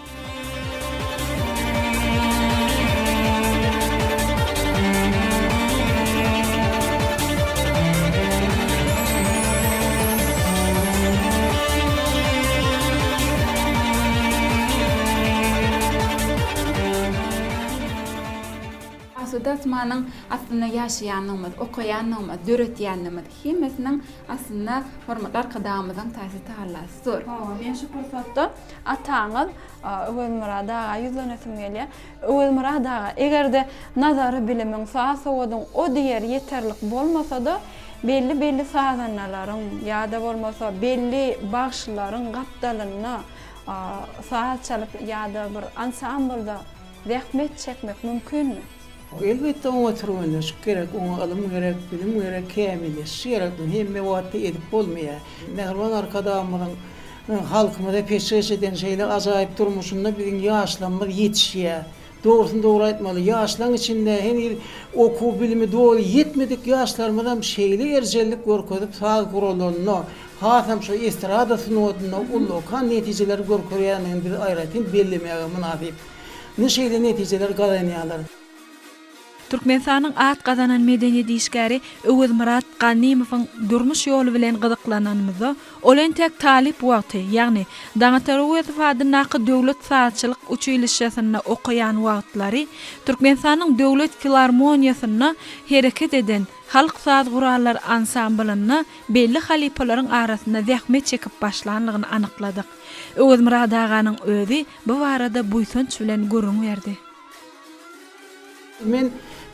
Asuda asmanyň astynda ýaşaýanlygymyz, okaýanlygymyz, döretýänligimiz hemmesiniň aslynda hormatly Arkadagymyzyň taýsyz tagallasydyr. Hawa, men şu pursatda ataňyz Öwezmyrat aga ýüzlenesim gelýär. Öwezmyrat aga, eger-de nazary bilimiň, saz sowadyň o diýer ýeterlik bolmasa-da, belli-belli sazandalaryň ýa-da bolmasa belli bagşylaryň gapdalynda saz çalyp ýa-da bir ansamblda zähmet çekmek mümkinmi? Elbetde oňa türgenleşik gerek, oňa ylym gerek, bilim gerek, kämilleşiş gerek. Muny hemme wagtda edip bolmaýar. Mähriban Arkadagymyzyň halkymyza peşgeş eden şeýle ajaýyp durmuşynda biziň ýaşlarymyz ýetişýär. Dogrusyny dogry aýtmaly, ýaşlaryň içinde heniz okuw bilimi doly ýetmedik ýaşlarymyzam şeýle erjellik görkezip saz gurallarynda, hasam şu estrada sungatynda ullakan netijeleri görkezýändigini biz aýratyn bellemäge mynasyp. Ine şeýle netijeleri gazanýarlar. Türkmenistanyň at gazanan medeniýet işgäri Öwezmyrat Ganymowyň durmuş ýoly bilen gyzyklananymyzda, ol entek talyp wagty, ýagny Daňatar Öwezow adyndaky döwlet sazçylyk uçilişşesinde okaýan wagtlary Türkmenistanyň Döwlet filarmoniýasynda hereket eden halk saz gurallary ansamblynda belli halypalaryň arasynda zähmet çekip başlanlygyny anykladyk. Öwezmyrat aganyň özi bu barada buýsanç bilen gürrüň berdi. Men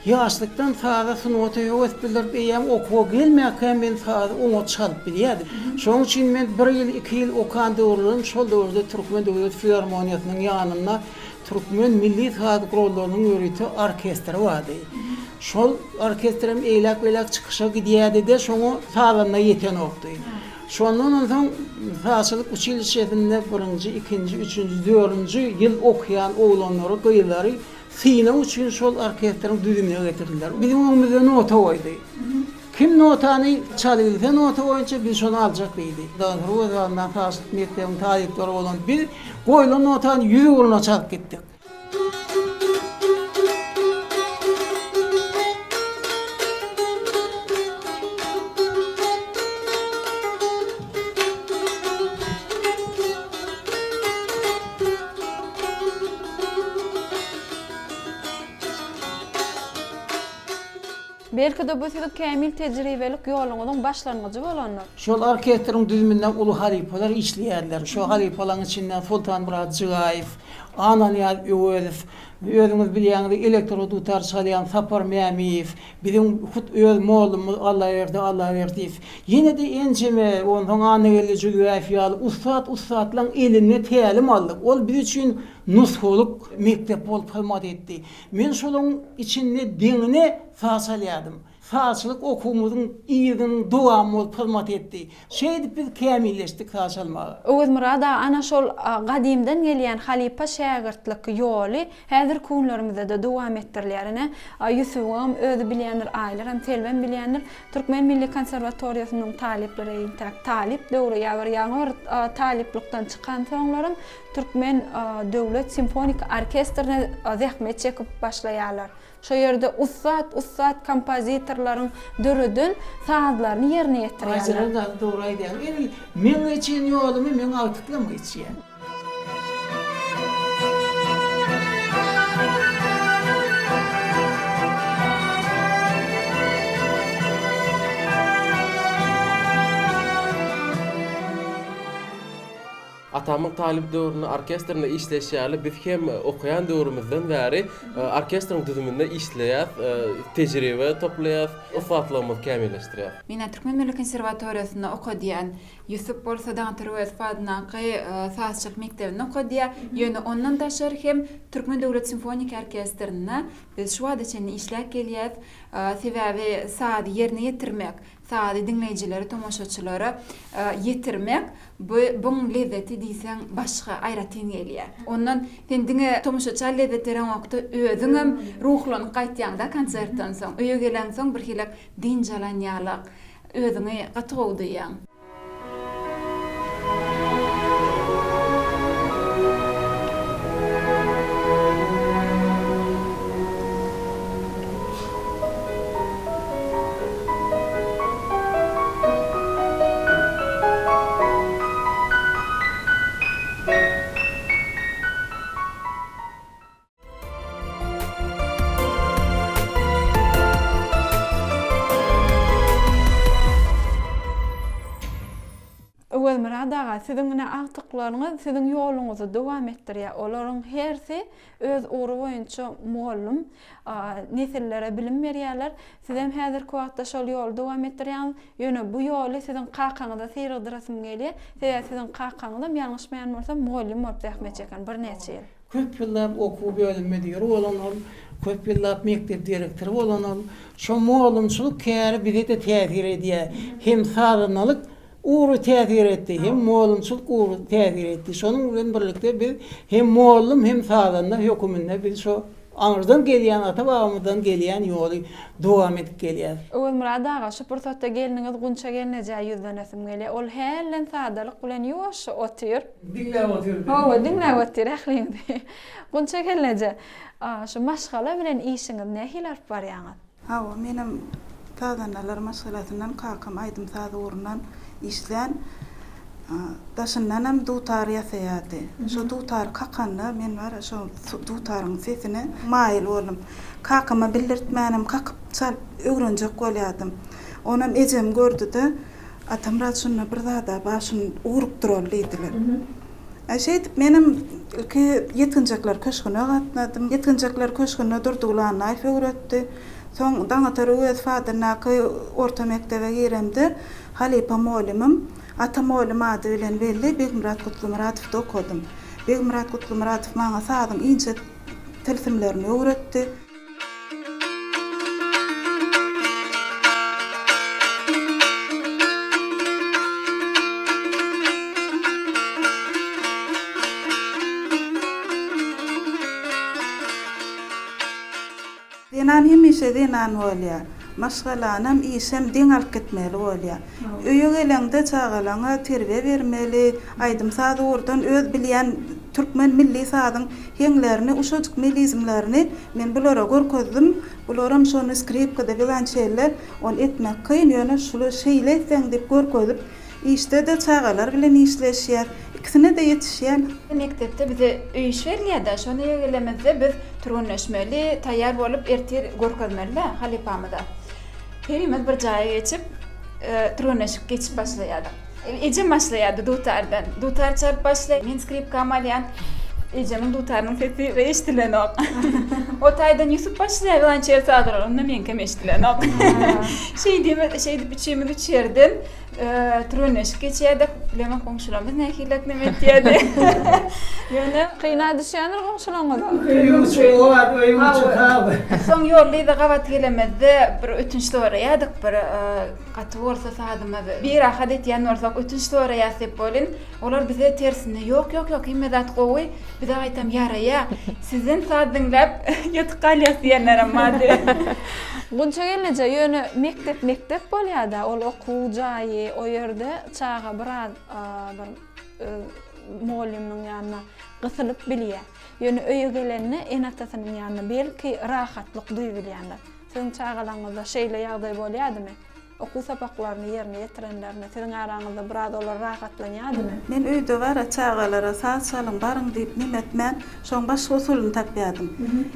ýaşlykdan saza, sungata höwes bildirip, eýýäm okuwa gelmäkäm men sazy oňat çalyp bilýärdim. Şonuň üçin men bir ýyl, iki ýyl okan döwürlerim şol döwürde Türkmen döwlet filarmoniýasynyň ýanynda türkmen milli saz gurallarynyň ýörite orkestri bardy. Şol orkestrem eýläk-beýläk çykyşa gidýärdi-de, şoňa sazanda ýetenokdy. Şondan onsoň sazçylyk uçilişşesinde birinji, ikinji, üçünji, dördünji ýyl okaýan oglanlary, gyzlary synag üçin şol orkestriň düzümine getirdiler. Biziň öňümizde nota goýdy. Kim notany çalybilse nota boýunça biz şony aljak diýdi. Daňatar Öwezbaýyndan sazçylyk mekdebiniň talyplary bolan biz goýlan notany ýüzugruna çalyp gitdik. Belki-de bu siziň kämil tejribelik ýoluňyzyň başlangyjy bolandyr. Şol orkestriň düzüminde uly halypalar işleýärler. Şo halypalaryň içinde Soltanmyrat Jygaýew, Annanyýaz Öwezow, özüňiz bilýäňiz, elektrodutar çalýan Sapar Mämiýew, biziň hut öz mollumyz Allaberdi Allaberdiýew, ýene-de ençeme, onsoň Annageldi Jülgäýew ýaly ussat-ussatlaryň elinde tälim aldyk. Ol biz üçin nusgalyk mekdep bolup hyzmat etdi. Men şolaryň içinde deňine saz çalýardym. Sazçylyk okuwymyzyň yzynyň dowamy bolup hyzmat etdi. Şeýdip biz kämilleşdik saz çalmaga. Öwezmyrat aga ana şol gadymdan gelýän halypa-şägirtlik ýoly häzirki günlerimizde-de dowam etdirilýär. Ine, Ýusubyňam özi bilýändir, Aýlaram, Selbem bilýändir. Türkmen milli konserwatoriýasynyň talyplary entäk talyp döwri ýa bir ýaňy bir talyplykdan çykansoňlaram Türkmen döwlet simfoniki orkestrine zähmet çekip başlaýarlar. Şo ýerde ussat ussat kompozitorlaryň döreden sazlaryny ýerine ýetirýärler. Aýjahan gaty dogry aýdýaň. Edil meň geçen ýolumy meň agtyklam geçýär. Atamyň talyp döwründe orkestrinde işleýşi ýaly, biz hem okaýan döwrümizden bäri orkestriň düzüminde işleýäs, tejribe toplaýas, ussatlygymyzy kämilleşdirýäs. Men-ä Türkmen milli konserwatoriýasynda okadýan. Ýusup bolsa Daňatar Öwezow adyndaky sazçylyk mekdebinde okadýar. Ýöne ondan daşary hem Türkmen döwlet simfoniki orkestrinde biz şu wagta çenli işläp gelýäs. Sebäbi sazy ýerine ýetirmek, sazy diňleýjilere, tomaşaçylara ýetirmek bu buň lezzeti diýseň başga, aýratyn gelýär. Ondan sen diňe tomaşaça lezzet bereňokda, özüňem ruhlanyp gaýtýaň-da konsertden soň. Öýe geleňsoň birhili dynç alan ýalak. Özüňi gaty gowy duýýaň. Öwezmyrat aga, siziň ine agtyklaryňyz siziň ýoluňyzy dowam etdirýär. Olaryň hersi öz ugry boýunça mugallym, nesillere bilim berýärler. Sizem häzirki wagtda şol ýoly dowam etdirýäňiz. Ýöne bu ýoly siziň kakaňyza syrygdyrasym gelýär. Sebäbi siziň kakaňyzam, ýalňyşmaýan bolsam, mugallym bolup zähmet çeken birnäçe ýyl. Köp ýyllap okuw bölüm müdiri bolan ol, köp ýyllap mekdep direktory bolan ol. Şo mugallymçylyk käri bize-de täsir edýär. Hem sazandalyk ugry täsir etdi, hem mugallymçylyk ugry täsir etdi. Şonuň bilen birlikde biz hem mugallym, hem sazanda höküminde biz şo aňyrdan gelýän, ata-babamyzdan gelýän ýoly dowam edip gelýäris. Öwezmyrat aga, şu pursatda gelniňiz Gunça gelnejä ýüzlenesim gelýär. Ol hälden sadalyk bilen ýuwaşja otyr. Diňläp otyr. Hawa, diňläp otyr ähliňizi. Gunça gelneje, şu maşgala bilen işiňizi nähili alyp barýaňyz? Hawa, menem sazandalar maşgalasyndan, kakam aýdym-saz ugrundan işlän, daşyndanam dutar ýasaýardy. Şo dutary kakanda men bar-a şo dutaryň sesine maýyl boldum. Kakama bildirtmänem kakyp çalyp öwrenjek bolýardym. Onam ejem gördi-de, Atamyrat şunda bir zada bar şuny ugrukdyraly diýdiler. Aý şeýdip menem ilki ýetginjekler köşgüne gatnadym. Ýetginjekler köşgünde Durdyguly Annaýew öwretdi. Soň Daňatar Öwezow adyndaky orta mekdebe giremde halypa mugallymym Ata mugallym ady bilen belli Begmyrat Gutlymyradowda okadym. Begmyrat Gutlymyradow maňa sazyň inçe tilsimlerini öwretdi. Zenan hemişe zenan bolýar. Maşgalanam, işem deň alyp gitmeli bolýar. Öýe geleňde çagalaňa terbiýe bermeli, aýdym-saz ugurdan öz bilýän türkmen milli sazyň heňlerini, uşajyk melizmlerini men bulara görkezdim. Bularam şony skripkada, wiolonçelde ony etmek kyn, ýöne şuly şeýle etseň diýip görkezip, işde-de çagalar bilen işleşýär. Ikisine-de ýetişýän. Mekdepde bize öý iş berilýär-de, şony öýe gelemizde biz türgenleşmeli, taýýar bolup ertir görkezmeli-de halypamyza. Herimiz bir jaýa geçip, türgenleşik geçip başlaýardyk. Ejem başlaýardy dutardan. Dutar çalyp başlaýar. Men skripkamy alýan. Ejemiň dutarynyň sesi eşidilenok. O taýdan Ýusup başlaýar wiolonçel sazlara, onda meňkem eşidilenok. Şeýdip, şeýdip üçimiz üç ýerden Türgenleşik geçýärdik. Bilemok goňşularymyz nähiliräk neme etýärdi. Ýöne Kyna düşýändir goňşularyňyza. Öýüň içi ot, öýüň içi saz. Soň ýolda yza gabat gelemizde bir ötünç soraýardyk bir gaty bolsa sazymyz birahat etýän bolsak ötünç soraýas diýip welin olar bize tersine ýok ýok ýok hemme zat gowy Bize gaýtam ýaraýa. Sizden saz diňläp ýatyp galýas diýenlerem bardy. Gunça gelneje, ýöne mekdep mekdep bolýada, ol okuw jaýy, o ýerde çaga biraz bir mugallymynyň ýanyna gysylyp bilýä. Ýöne öýe gelende ene-atasynyň ýanynda belki rahatlyk duýubilýändir. Siziň çagalaryňyzda şeýle ýagdaý bolýadymy? Okuw sapaklaryny ýerine ýetirenlerinde siziň araňyzda biraz olar rahatlanýardymy? Men öýde bara çagalara saz çalyň, baryň diýip neme etmän, şoň başga usulyny tapýardym.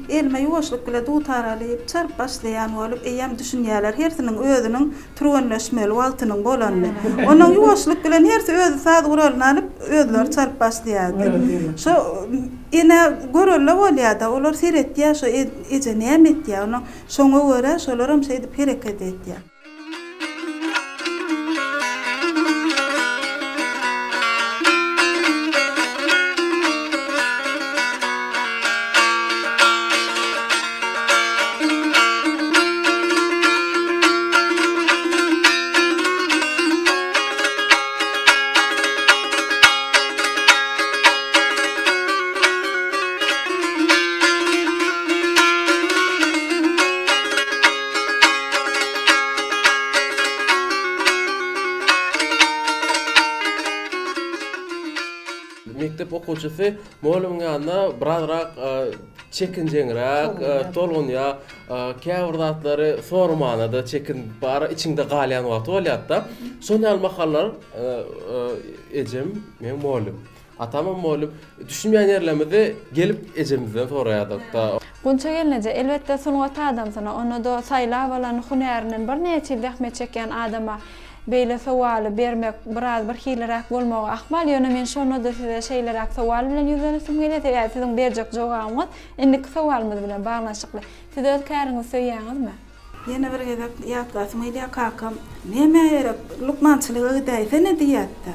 Elime ýuwaşlyk bile dutar alyp, çalyp başlaýan bolup, eýýäm düşünýärler, hersiniň özüniň türgenleşmeli wagtynyň bolanyny. Onnoň ýuwaşlyk bilen hersi özi saz guralyny alyp, özleri çalyp başlaýardy. Şo enä görelde bolýar-da, olar seretýär, şo eje näme etýär, onnoň Şoňa görä şolaram şeýdip hereket etýär. Mekdep okuwçysy mugallymyň ýanynda birazrak çekinjeňräk, tolgunýar, käbir zatlary soramana-da çekinip, bara içiňde galýan wagty bolýar-da. Şon ýaly mahallar ejem meň mugallym. Atamam mugallym. Düşünmeýän ýerlerimizi gelip ejemizden soraýardyk-da. Gunça gelneje, elbetde sungat adamsyna, onda-da saýlap alan hünärinden birnäçe ýyl zähmet çekýän adama beýle sowaly bermek biraz birhiliräk bolmagy ahmal, ýöne men şonda-da size şeýleräk sowal bilen ýüzlenesim gelýär, sebäbi siziň berjek jogabyňyz indiki sowalymyz bilen baglanyşykly. Siz öz käriňizi söýýäňizmi? Ýene bir gezek ýatlasym gelýär, kakam, Nämä gerek, lukmançylyga gidäýsene diýýärdi-de.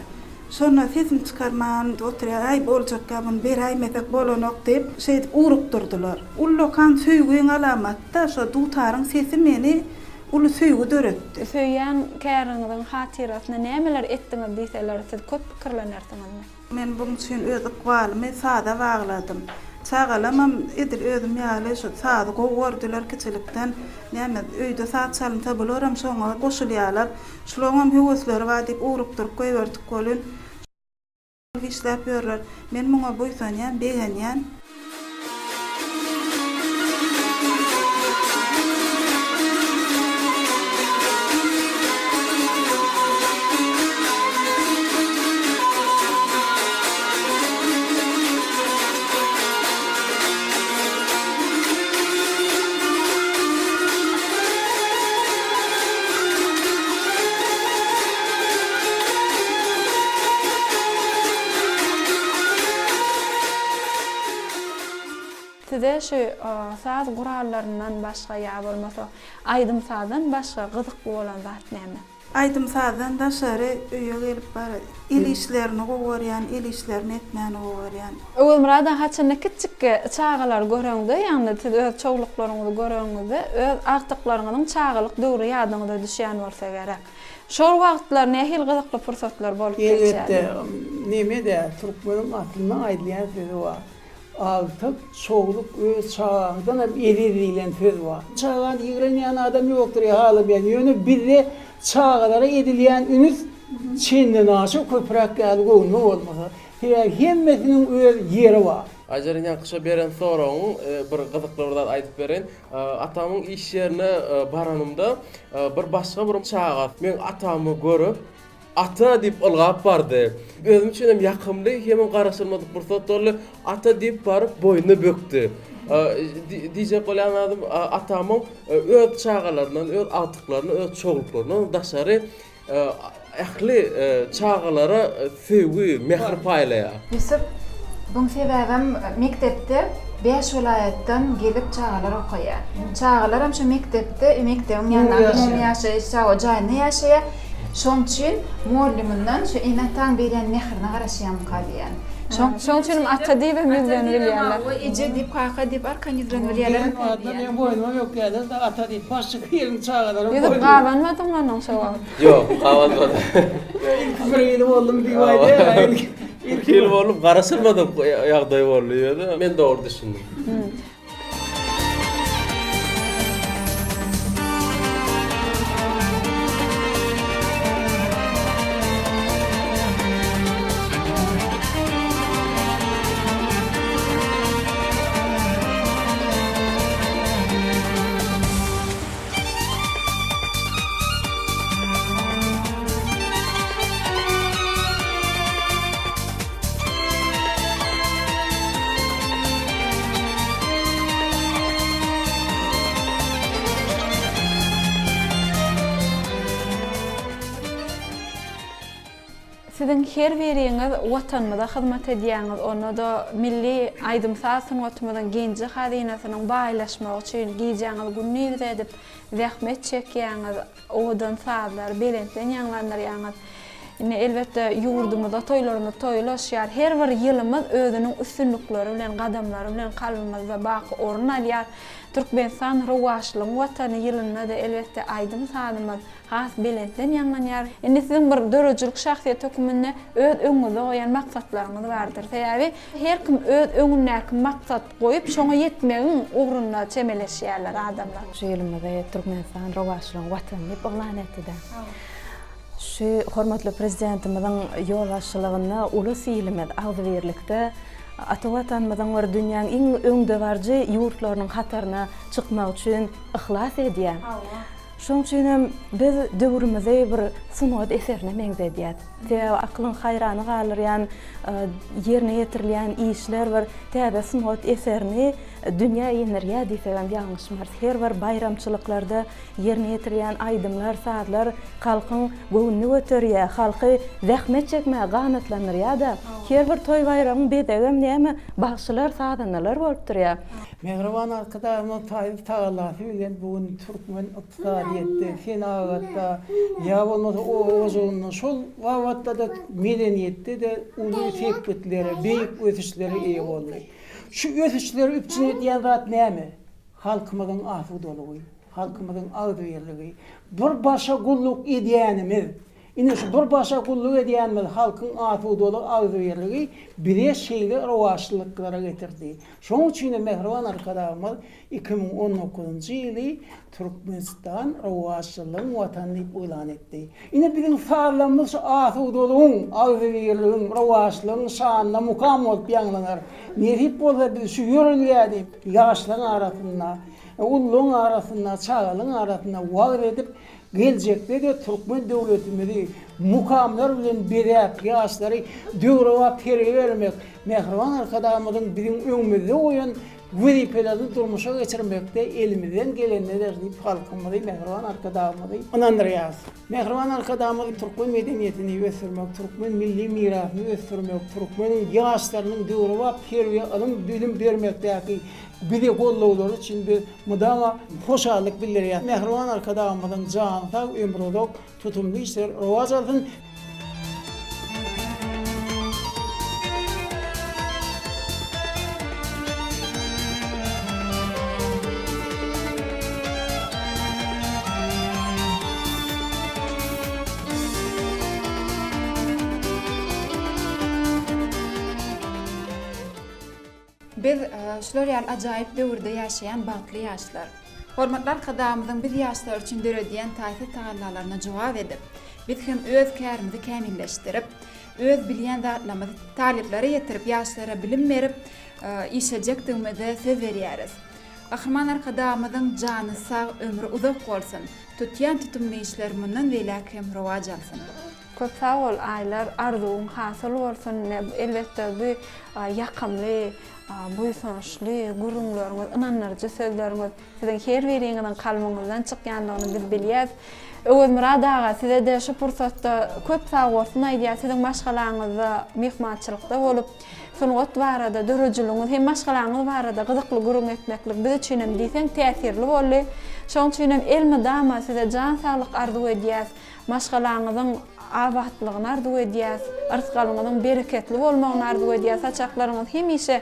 Şonda sesini çykarman oturýar, Äý, boljakka, muny beräýmesek bolanok diýip, şeýdip ugrukdyrdylar. Ullakan söýgiň alamaty-da, şo dutaryň sesi meni uly söýgi döretdi. Söýýän käriňiziň hatyrasyna nämeler etdiňiz diýseler, siz köp pikirlenersiňizmi? Men buň üçin öz ykbalymy saza bagladym. Çagalamam edil özüm ýaly şu sazy gowy gördüler kiçilikden. Näme, öýde saz çalynsa bularam şoňa goşulýarlar. Şulaňam höwesleri bar diýip ugrukdyryp goýberdik welin, şol işläp ýörler. Men muňa buýsanýan, begenýän. Size şu saz gurallaryndan başga ýa bolmasa aýdym-sazdan başga gyzykly bolan zat näme? Aýdym-sazdan daşary öýe gelip bar el işlerini gowy görýän, el işlerini etmäni gowy görýän. Öwezmyrat aga haçanda kiçjikge çagalary göreňde, ýagny siz öz çowluklaryňyzy göreňizde öz agtyklaryňyzyň çagalyk döwri ýadyňyza düşýän bolsa gerek. Şol wagtlar nähili gyzykly pursatlar bolup geçýärdi? Elbetde, neme-dä, türkmeniň aslynda aýdylýan sözi bar. Agtyk, çowluk öz çagaňdanam eziz diýlen söz bar. Çagany ýigrenýän adam ýokdur ýa halamaýan, ýöne bizde çagalara edilýän ünüs çendenaşa köpräk ýaly göwnüme bolmasa. Sebäbi hemmesiniň öz ýeri bar. Aýjeren ýaňky şo beren soragyň bir gyzykly bir zat aýdyp bereýin. Atamyň iş ýerine baranymda bir başga bir çaga meň atamy görüp, Ata diýip ylgap bardy. Özüm üçin hem ýakymly, hemem garaşylmadyk pursat boldy. Ata diýip baryp boýnuna bökdi. Diýjek bolýan zadym, atamyň öz çagalaryndan, öz agtyklaryndan, öz çowluklaryndan daşary ähli çagalara söýgi, mähir paýlaýar. Ýusup, buň sebäbem mekdepde bäş welaýatdan gelip çagalar okaýar. Çagalaram şo mekdepde, mekdebiň ýanyndaky umumy ýaşaýyş jaýynda ýaşaýar. Şoň üçin mugallymyndan şu ene-ataň berýän mährine garaşýarmyka diýýän. Şoň Şoň üçinem ata diýibem ýüzlenip bilýärler. Ata diýibem, eje diýip, kaka diýip arkan ýüzlenip bilýärlermikä diýýän. Meň boýnuma bökýärler-de ata diýip, başga ýeriň çagalaram Ýüzüp gabanmadyňmy onuň şo wagt? Ýok, gabanmadym. Ilki bir hili boldum diýip aýdýar. Bir hili boldum, garaşylmadyk ýagdaý boldy ýöne men dogry düşündim. Siziň her biriňiz Watanymyza hyzmat edýäňiz, onda-da milli aýdym-saz sungatymyzyň genji-hazynasynyň baýlaşmagy üçin gijäňizi gündiz edip zähmet çekýäňiz, owadan sazlary belentden ýaňlandyrýaňyz. Indi, elbetde, ýurdumyzda toýlarymyz toýlaşýar. Her bir ýylymyz özüniň üstünlikleri bilen, gadamlary bilen kalbymyzda baky orun alýar. Türkmenistan rowaçlygyň Watany ýylynda-da, elbetde, aýdym-sazymyz has belentden ýaňlanýar. Indi siziň bir döredijilik şahsyýeti höküminde öz öňüňizde goýan maksatlaryňyz bardyr. Sebäbi her kim öz öňündäki maksat goýup, şoňa ýetmegiň ugrunda çemeleşýärler adamlar. Şu ýylymyzy Türkmenistan rowaçlygyň Watany diýip yglan etdi-de. Şu hormatly Prezidentimiziň ýolbaşçylygynda ulus ilimiz agzybirlikde ata Watanymyzyň bir dünýäň iň öňdebaryjy ýurtlarynyň hataryna çykmagy üçin yhlas edýär. Şonuň üçin hem biz döwrümizi bir sungat eserine meňzedýäs. Sebäbi akylyň haýrana galdyrýan ýerine ýetirilýän işler bir täze sungat eserini dünýä indirýär diýsegem ýalňyşmarys. Her bir baýramçylyklarda ýerine ýetirilýän aýdymlar, sazlar halkyň göwnüni göterýär, halky zähmet çekmäge ganatlandyrýar-da. Her bir toý-baýramyň bezegem näme, bagşylar, sazandalar bolup durýar. Mähriban Arkadagymyzyň taýsyz tagallasy bilen bu gün türkmen ykdysadyýetde, senagatda, ýa bolmasa oba hojalygynda, şol babatda-da medeniýetde-de uly sepgitlere, beýik ösüşlere eýe boldy. Şu ösüşleri üpjün edýän zat näme? Halkymyzyň asudalygy, halkymyzyň agzybirligi, bir başa gulluk edýänimiz. Ine şu bir başa gulluk edýänimiz halkyň asudalygy, agzybirligi bize şeýle rowaçlyklara getirdi. Şonuň üçin hem mähriban Arkadagymyz 2019-njy ýyly Türkmenistan rowaçlygyň Watany diýip yglan etdi. Ine biziň sazlarymyz şu asudalygyň, agzybirligiň, rowaçlygyň şanyna mukam bolup ýaňlanar. Nesip bolsa biz şu ýörelgäni ýaşlaryň arasynda, ulularyň arasynda, çagalaryň arasynda wagyz edip, Geljekde-de türkmen döwletimizi mukamlar bilen bezäp, ýaşlary döwrebap terbiýe bermek, mähriban Arkadagymyzyň biziň öňümizde goýan wezipelerini durmuşa geçirmekde elimizden gelenini ederis diýip halkymyzy, mähriban Arkadagymyzy ynandyrýarys. Mähriban Arkadagymyz türkmen medeniýetini ösdürmek, türkmen milli mirasyny ösdürmek, türkmeniň ýaşlarynyň döwrebap terbiýe, ylym-bilim bermekdäki Bize goldawlary üçin biz mydama hoşallyk bildirýäris. Mähriban Arkadagymyzyň jany sag, ömri uzak, tutumly işleri rowaç alsyn! Biz şular ýaly ajaýyp döwürde ýaşaýan bagtly ýaşlar. Hormatly Arkadagymyzyň biz ýaşlar üçin döredýän taýsyz tagallalaryna jogap edip, biz hem öz kärimizi kämilleşdirip, öz bilýän zatlarymyzy talyplara ýetirip, ýaşlara bilim berip işlejekdigimize söz berýäris. Gahryman Arkadagymyzyň jany sag, ömri uzak bolsun! Tutýan tutumly işleri mundan beýläk hem rowaç alsyn! Köp sag bol Aýlar arzuwyň hasyl bolsun elbetde bu ýakymly buýsançly gürrüňleriňiz ynandyryjy sözleriňiz siziň her biriňiziň kalbyňyzdan çykýandygyny biz bilýäs. Öwezmyrat aga sizede şu pursatda köp sag bolsun aýdýas siziň maşgalaňyzda myhmançylykda bolup sungat barada döredijiligiňiz hem maşgalaňyz barada gyzykly gürrüň etmeklik biz üçinem diýseň täsirli boldy. Şonuň üçinem elmydama size jan saglyk arzuw edýäs. Maşgalaňyzyň abatlygyny arzuw edýäs, yrsgalyňyzyň bereketli bolmagyny arzuw edýäs, saçaklaryňyz hemişe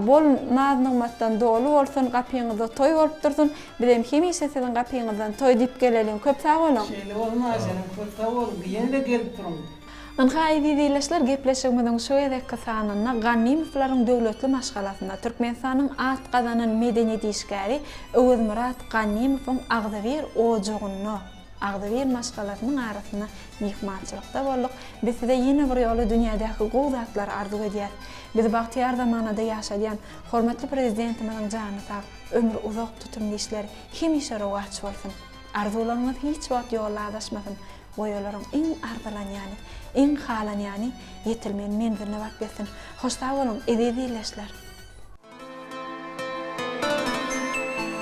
bol naz-nygmatdan doly bolsun, gapyňyzda toý bolup dursun, bizem hemişe siziň gapyňyzdan toý diýip geleliň. Köp sag boluň! Şeýle bolsun Aýjenem köp sag boluň ýene-de gelip duruň. Ynha eziz ildeşler gepleşigimiziň şu gezekki sanynda Gannymowlaryň döwletli maşgalasynda Türkmenistanyň at gazanan medeniýet işgäri Öwezmyrat Gannymowyň agzybir ojagynda Agzybir maşgalasynyň arasynda myhmançylykda bolduk. Biz size ýene bir ýola dünýädäki gowy zatlary arzuw edýäs. Bizi bagtyýar zamanada ýaşadýan hormatly Prezidentimiziň jany sag, ömri uzak, tutumly işleri hemişe rowaç bolsun! Arzuwlaryňyz hiç wagt ýolda azaşmasyn, goý olaryň iň arzylanýany, iň halanýany ýetilmeli menziline baryp ýetsin! Hoş sag boluň, eziz ildeşler!